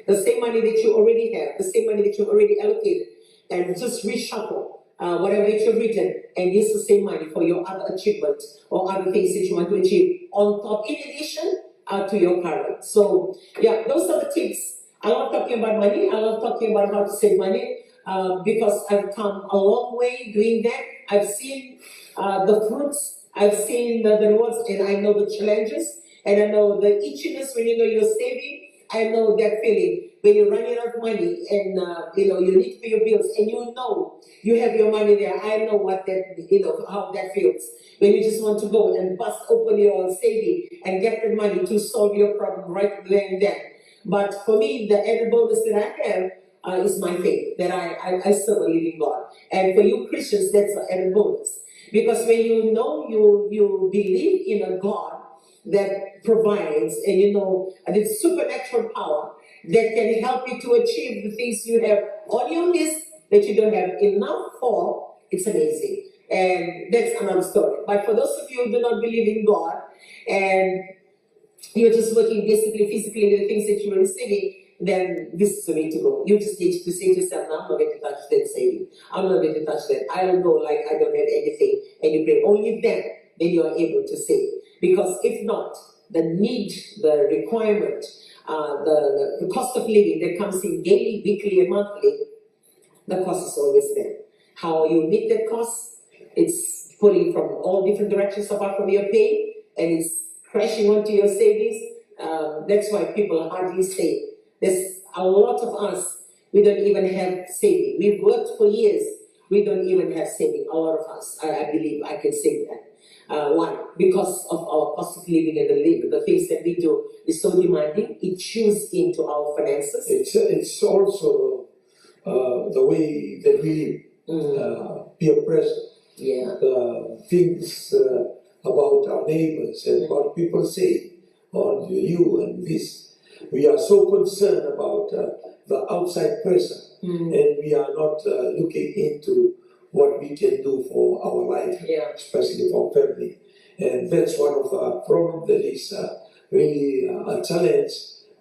the same money that you already have, the same money that you already allocated, and just reshuffle uh, whatever that you've written and use the same money for your other achievement or other things that you want to achieve on top, in addition uh, to your current. So, yeah, those are the tips. I love talking about money. I love talking about how to save money uh, because I've come a long way doing that. I've seen uh, the fruits. I've seen the, the rewards, and I know the challenges, and I know the itchiness when you know you're saving. I know that feeling when you're running out of money and uh, you know you need to pay your bills, and you know you have your money there. I know what that, you know, how that feels when you just want to go and bust open your saving and get the money to solve your problem right there and then. But for me, the added bonus that I have uh, is my faith, that I, I, I serve a living God. And for you Christians, that's an added bonus. Because when you know you, you believe in a God that provides, and you know, and it's supernatural power that can help you to achieve the things you have on your list that you don't have enough for, it's amazing. And that's another story. But for those of you who do not believe in God and you're just working basically physically the things that you are receiving, then this is the way to go. You just need to say to yourself, "No, I'm not going to touch that saving. I'm not going to touch that. I'll go like I don't have anything." And you pray. Only then, then you are able to save. Because if not, the need, the requirement, uh, the, the cost of living that comes in daily, weekly, and monthly, the cost is always there. How you meet that cost, it's pulling from all different directions apart from your pay, and it's crashing onto your savings. Um, that's why people hardly save. There's a lot of us, we don't even have saving. We've worked for years, we don't even have saving. A lot of us, I, I believe I can say that. Uh, why? Because of our cost of living and the living, the things that we do is so demanding. It chews into our finances. It's, it's also uh, the way that we live, uh, peer pressure, uh, things uh, about our neighbors and what people say on you and this. We are so concerned about uh, the outside pressure, and we are not uh, looking into what we can do for our life, especially for family. And that's one of the problems that is uh, really uh, a challenge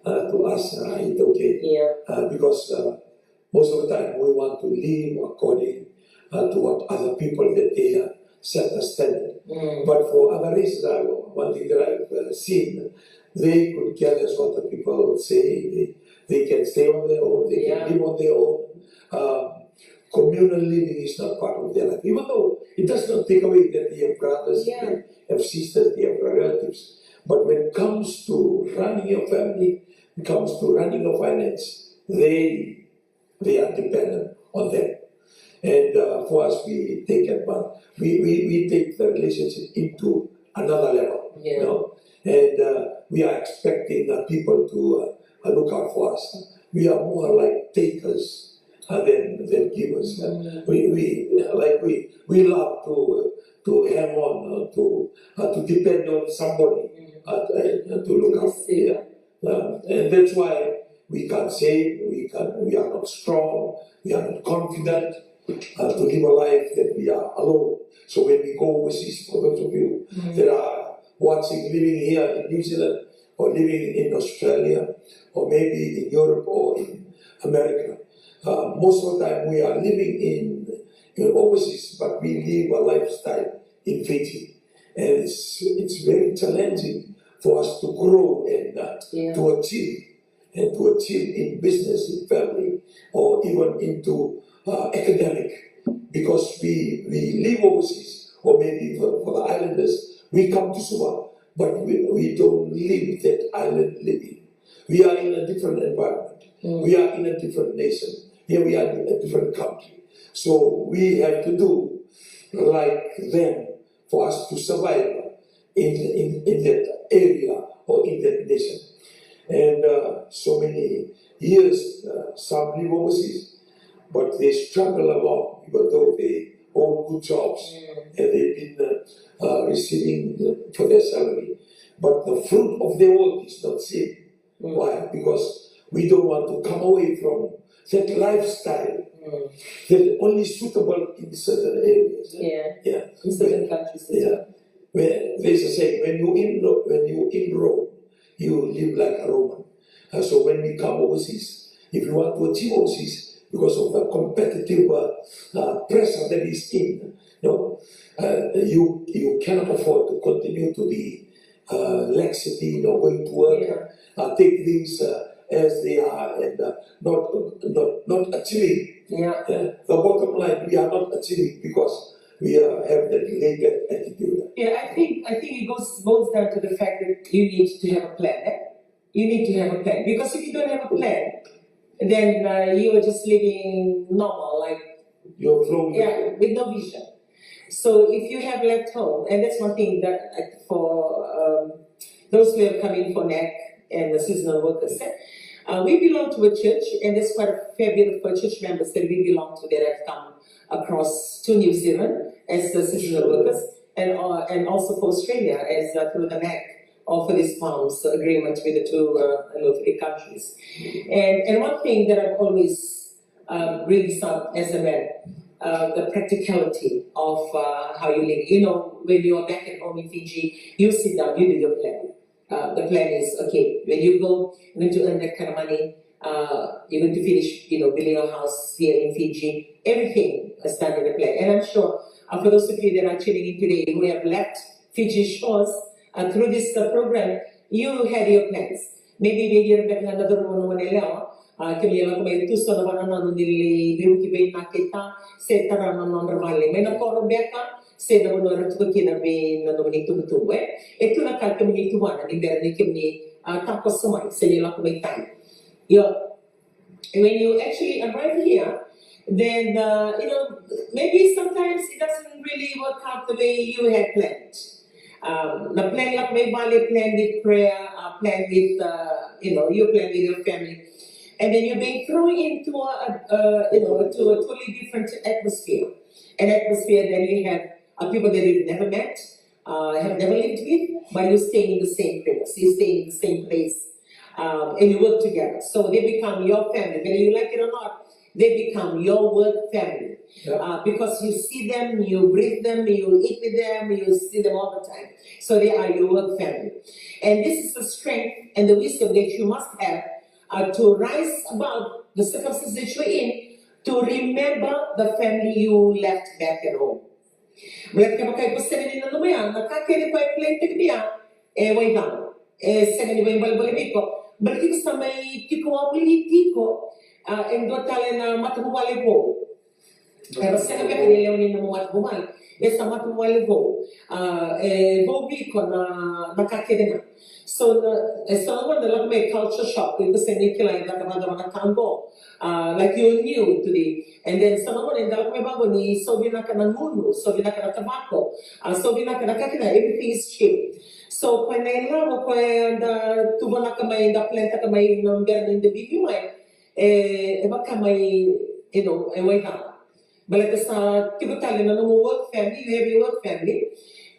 uh, to us uh, in Tauke. Uh, because uh, most of the time we want to live according uh, to what other people that they uh, set a standard. But for other reasons, I, one thing that I've uh, seen, they could care less what the people say. They, they can stay on their own. They can live on their own. Um, communal living is not part of their life, even though it does not take away that they have brothers, they have sisters, they have relatives. But when it comes to running your family, it comes to running your finance, they they are dependent on them. And uh, for us, we take advantage, we, we, we take the relationship into another level. You know? And uh, we are expecting uh, people to uh, uh, look out for us. We are more like takers uh, than, than givers. Uh, we, we, like we, we love to, to hang on uh, to, uh, to depend on somebody uh, uh, to look out. Yeah. Uh, and that's why we can't say we can, we are not strong, we are not confident uh, to live a life that we are alone. So when we go overseas, for those of you that are watching, living here in New Zealand, or living in Australia, or maybe in Europe or in America. Uh, most of the time we are living in, in overseas, but we live a lifestyle in Fiji. And it's, it's very challenging for us to grow and uh, yeah. to achieve and to achieve in business, in family, or even into uh, academic, because we, we live overseas, or maybe for, for the islanders, we come to Suva, but we, we don't live that island living. We are in a different environment. Mm. We are in a different nation. Here we are in a different country. So we have to do like them for us to survive in, in, in that area or in that nation. And uh, so many years, uh, some live overseas, but they struggle along, even though they own good jobs mm. and they've been uh, uh, receiving for their salary. But the fruit of their work is not seen. Mm. Why? Because we don't want to come away from that lifestyle mm. that only suitable in certain areas. Yeah. Yeah. In certain countries. Yeah. Where there's a saying, when you in Ro- when you in Rome, you live like a Roman. And so when we come overseas, if you want to achieve overseas, because of the competitive uh, uh, pressure that is in, you know, uh, you you cannot afford to continue to be uh, laxity, you know, going to work, yeah. uh, take things uh, as they are, and uh, not not not achieving. Yeah. Uh, the bottom line, we are not achieving because we are have that laid back attitude. Yeah, I think I think it goes boils down to the fact that you need to have a plan. Eh? You need to have a plan, because if you don't have a plan, then uh, you are just living normal, like you're flowing yeah, with no vision. So if you have left home, and that's one thing that uh, for um, those who have come in for NEC and the seasonal workers, eh, uh, we belong to a church, and there's quite a fair bit of church members that we belong to that have come across to New Zealand as the seasonal workers, and uh, and also for Australia as uh, through the NEC or for this PALMS agreement with the two uh, you know, three countries. And and one thing that I've always um, really saw as a man, uh, the practicality of uh, how you live. You know, when you are back at home in Fiji, you sit down, you do your plan. Uh, the plan is okay. When you go, you're going to earn that kind of money. Uh, you're going to finish, you know, building a house here in Fiji. Everything is done in the plan. And I'm sure uh, for those of you that are tuning in today who have left Fiji shores uh, through this uh, program, you had your plans. Maybe vei ira beka na cauravou, na gone yalewa, a, kemuni lako mai tu so na vanua ni lai veivuke vei na keta se tara na nodra vale mai na koro beka se na vanua era tuka kina vei na nomuni itubutubu, e. E tu na ka kemuni tuvana ni bera ni kemuni a, takoso mai se ni lako mai tani. Io, when you actually arrive here, then uh, you know, maybe sometimes it doesn't really work out the way you had planned. Um, na plan lako mai vale, plan with prayer, uh, plan with uh, you know, you plan with your family, and then you're being thrown into a, a, a you know, to a totally different atmosphere, an atmosphere that you have uh, people that you've never met, uh, have never lived with, but you stay in the same premise, you stay in the same place, um, and you work together. So they become your family, whether you like it or not. They become your work family yeah. uh, because you see them, you breathe them, you eat with them, you see them all the time. So they are your work family. And this is the strength and the wisdom that you must have uh, to rise above the circumstances that you're in, to remember the family you left back at home. Baleta kevaka iko sega ni nanuma ya, na ka kece ko e plan tiko mai ya e waicala, e sega ni vaibalebale vei iko. Baleta iko sa mai tiko wavoli tiko e dua tale na matavuvale vou. Era sega beka ni lewe ni nomu matavuvale, e sa matavuvale vou. E vou vei iko na ka kece ga. So na, e sa na gona lako mai culture shock, iko sega ni kila e cakacaka na ka qo. Uh, like you're new to the, and then sa na gona e dau lako mai vaqo ni so vinaka na gunu, so vinaka na tavako, uh, so vinaka na kakina, everything is cheap. So koya na ilavo koya da tuvanaka mai, da plantaka mai na bera ni da bibi mai, e, e vaka mai, you know, e waicala. Baleta sa tiko tale na nomu work family, you have your work family,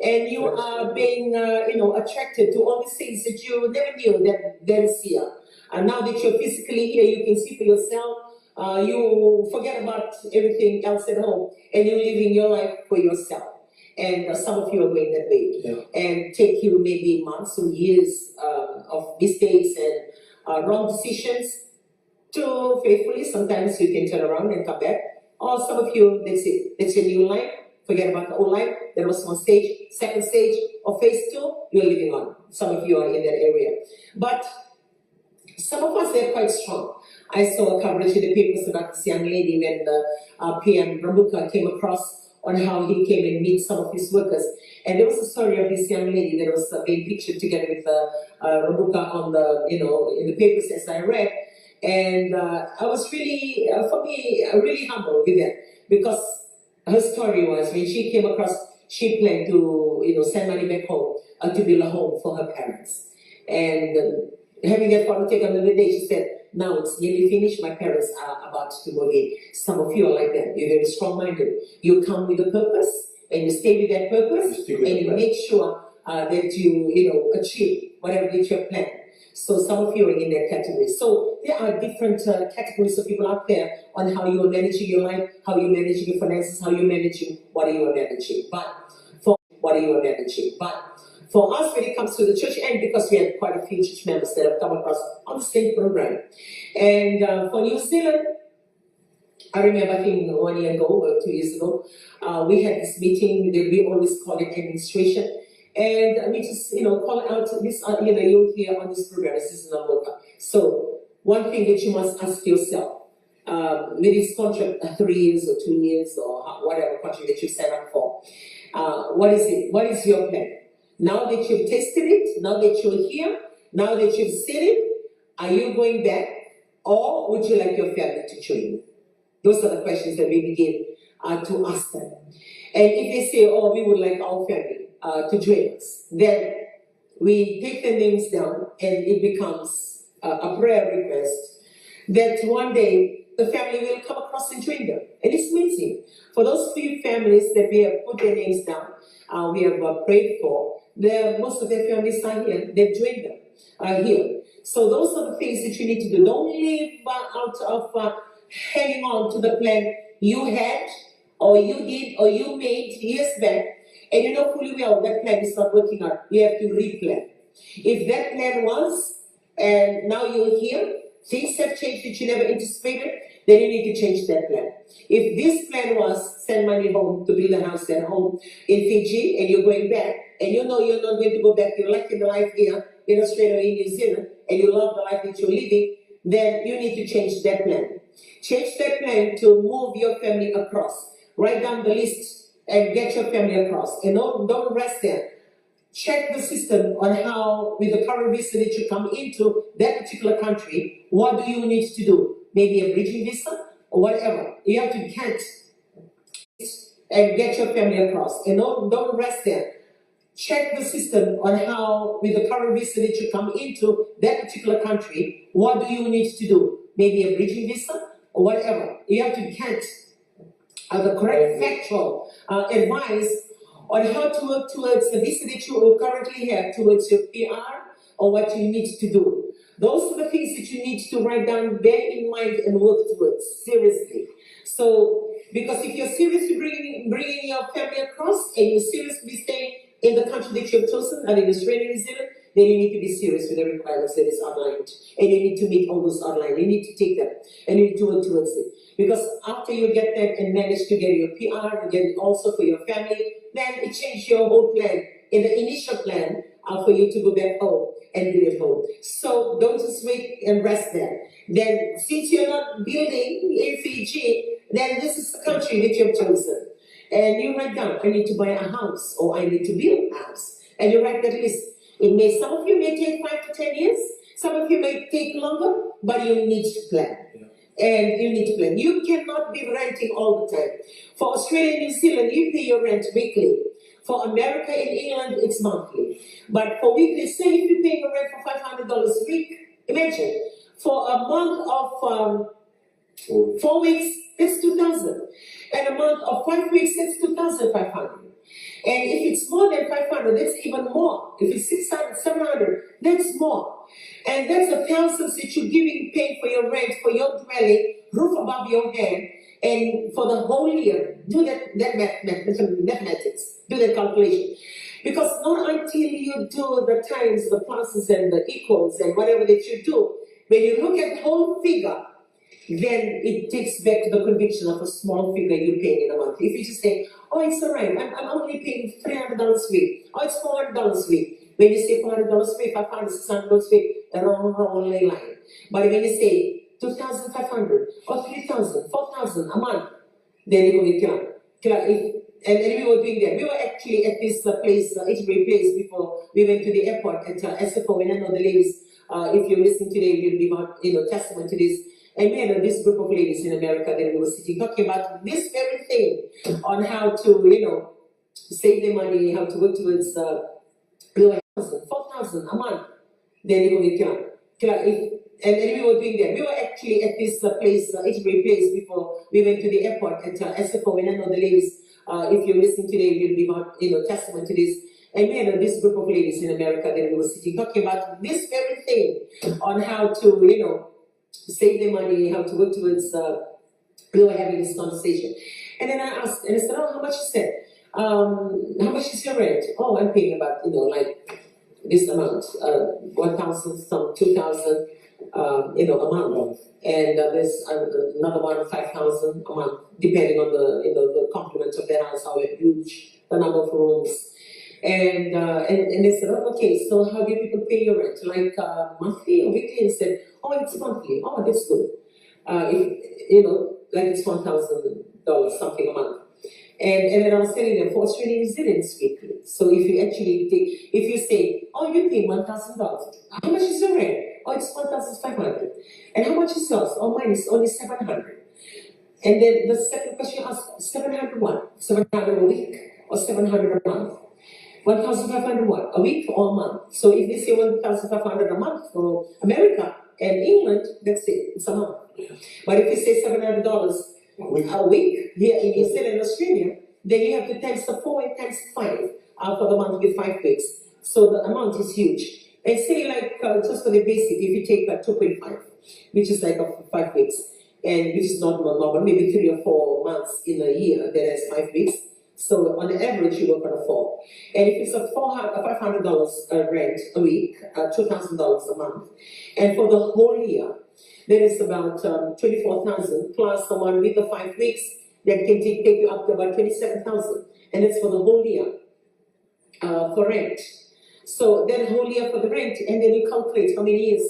and you are being, uh, you know, attracted to all these things that you never knew that there is here. And now that you're physically here, you can see for yourself. Uh, you forget about everything else at home, and you're living your life for yourself. And uh, some of you are going that way. Yeah. And take you maybe months or years um, of mistakes and uh, wrong decisions to faithfully. Sometimes you can turn around and come back. Or some of you, that's it. That's your new life. Forget about the old life. There was one stage, second stage, or phase two, you're living on. Some of you are in that area. But some of us, they're quite strong. I saw a coverage in the papers about this young lady when the uh, P M Rabuka came across on how he came and meet some of his workers. And there was a story of this young lady that was uh, being pictured together with uh, uh, Rabuka on the, you know, in the papers as I read. And uh, I was really, uh, for me, uh, really humbled with that because her story was when she came across, she planned to, you know, send money back home uh, to build a home for her parents. And um, having that photo taken on the day, she said, "Now it's nearly finished. My parents are about to move in." Some of you are like that. You're very strong-minded. You come with a purpose, and you stay with that purpose, and you make sure uh, that you, you know, achieve whatever that you have planned. So some of you are in that category. So there are different uh, categories of people out there on how you are managing your life, how you are managing your finances, how you are managing what you are managing. But for what you are managing. But for us, when it comes to the church, and because we have quite a few church members that have come across on the same program, and uh, for New Zealand, I remember, I think one year ago or two years ago, uh, we had this meeting that we always call it administration. And we just, you know, call out this, uh, you know, you're here on this program, this is not work. So one thing that you must ask yourself, uh, with this contract, uh, three years or two years or ho- whatever contract that you sign up for, uh, what is it? What is your plan? Now that you've tested it, now that you're here, now that you've seen it, are you going back or would you like your family to join you? Those are the questions that we begin uh, to ask them. And if they say, "Oh, we would like our family uh, to join us," then we take the names down and it becomes uh, a prayer request that one day the family will come across and join them. And it's amazing. For those few families that we have put their names down, uh, we have uh, prayed for, the, most of their families are here, they've joined them uh, here. So those are the things that you need to do. Don't live uh, out of uh, hanging on to the plan you had or you did or you made years back. And you know fully well that plan is not working out. You have to replan. If that plan was, and now you're here, things have changed that you never anticipated, then you need to change that plan. If this plan was send money home to build a house at home in Fiji, and you're going back, and you know you're not going to go back, you're liking the life here in Australia or in New Zealand, and you love the life that you're living, then you need to change that plan. Change that plan to move your family across. Write down the list and get your family across. And don't, don't rest there. Check the system on how, with the current visa that you come into that particular country, what do you need to do? Maybe a bridging visa or whatever. You have to get and get your family across. And don't, don't rest there. Check the system on how, with the current visa that you come into that particular country, what do you need to do? Maybe a bridging visa or whatever. You have to get uh, the correct factual uh, advice on how to work towards the visa that you currently have towards your P R or what you need to do. Those are the things that you need to write down, bear in mind, and work towards seriously. So, because if you're seriously bringing, bringing your family across and you're seriously staying in the country that you have chosen, I mean, Australia, New Zealand, then you need to be serious with the requirements that is outlined. And you need to meet all those outlined. You need to take them and you need to work towards it. Because after you get them and manage to get your P R and get it also for your family, then it changes your whole plan in the initial plan uh, for you to go back home and build home. So don't just wait and rest there. Then, since you're not building in Fiji, then this is the country that you've chosen. And you write down, "I need to buy a house," or, "I need to build a house." And you write that list. It may, some of you may take five to ten years, some of you may take longer, but you need to plan. Yeah. And you need to plan. You cannot be renting all the time. For Australia and New Zealand, you pay your rent weekly. For America and England, it's monthly. But for weekly, say if you're paying a rent for five hundred dollars a week, imagine, for a month of um, four weeks, that's two thousand. And a month of five weeks, that's two thousand five hundred. And if it's more than five hundred, that's even more. If it's six hundred, seven hundred, that's more. And that's the thousands that you're giving, paying for your rent, for your dwelling, roof above your head, And for the whole year, do that, that math, math, mathematics, do that calculation. Because not until you do the times, the pluses and the equals and whatever that you do, when you look at the whole figure, then it takes back to the conviction of a small figure you're paying in a month. If you just say, "Oh, it's all right, I'm, I'm only paying three hundred dollars a week, oh, it's four hundred dollars a week." When you say four hundred dollars a week, five hundred, six hundred dollars a week, the wrong, wrong line. But when you say two thousand five hundred or three thousand, four thousand a month, then you go get your, and, and we were doing that. We were actually at this uh, place, uh, Italy place before we went to the airport at uh, S F O. And I know the ladies, uh, if you're listening today, you'll be, you know, testament to this. And we had uh, this group of ladies in America that we were sitting talking about this very thing on how to, you know, save the money, how to work towards uh, you know, four thousand a month. Then you go get your, and, and we were doing that. We were actually at this uh, place, uh, Italy place before we went to the airport at uh, S F O. And I know the ladies, uh, if you're listening today, you'll be, you know, testament to this. And we had uh, this group of ladies in America that we were sitting talking about this very thing on how to, you know, save the money, how to work towards uh, we were having this conversation. And then I asked, and I said, "Oh, how much is that? Um, how much is your rent?" "Oh, I'm paying about, you know, like this amount, uh, one thousand, some two thousand, um, you know, a month. And uh, there's uh, another one, five thousand a month, depending on the, you know, the complement of the house, how huge, the number of rooms." And, uh, and, and they said, "Oh, okay, so how do you people pay your rent? Like uh, monthly or weekly?" And said, "Oh, it's monthly." "Oh, that's good." Uh, if, you know, like it's one thousand dollars something a month. And, and then I was telling them, "For Australia, New Zealand, it's weekly." So if you actually take, if you say, "Oh, you pay one thousand dollars. How much is your rent?" "Oh, it's one thousand five hundred." "And how much is yours?" "Oh, mine is only seven hundred." And then the second question you ask, "Seven hundred what? Seven hundred a week or seven hundred a month?" "One thousand five hundred what? A week or a month?" So if they say one thousand five hundred a month for America and England, that's it, it's a month. But if you say seven hundred dollars a week here in New Zealand and Australia, then you have to times the four and times five uh, for the month with five weeks. So the amount is huge. And say like uh, just for the basic, if you take uh, two point five, which is like uh, five weeks, and which is not normal, maybe three or four months in a year that has five weeks. So on average, you work on a four. And if it's a four hundred, a five hundred dollars uh, rent a week, uh, two thousand dollars a month, and for the whole year, that is about um, twenty-four thousand plus the one with the five weeks that can take, take you up to about twenty-seven thousand, and that's for the whole year uh, for rent. So that whole year for the rent, and then you calculate how many years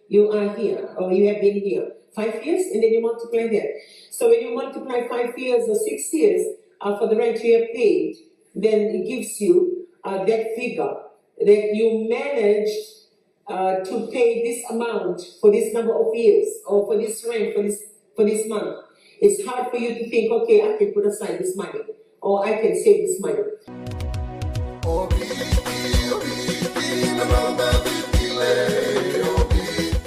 you are here or you have been here. Five years, and then you multiply that. So when you multiply five years or six years uh, for the rent you have paid, then it gives you uh, that figure that you managed uh, to pay this amount for this number of years or for this rent for this for this month. It's hard for you to think, "Okay, I can put aside this money or I can save this money."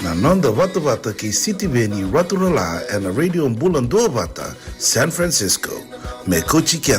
Na noda vatavata kei Sitiveni Raturala ena Radio Bula Duavata, San Francisco. Me kauti keda.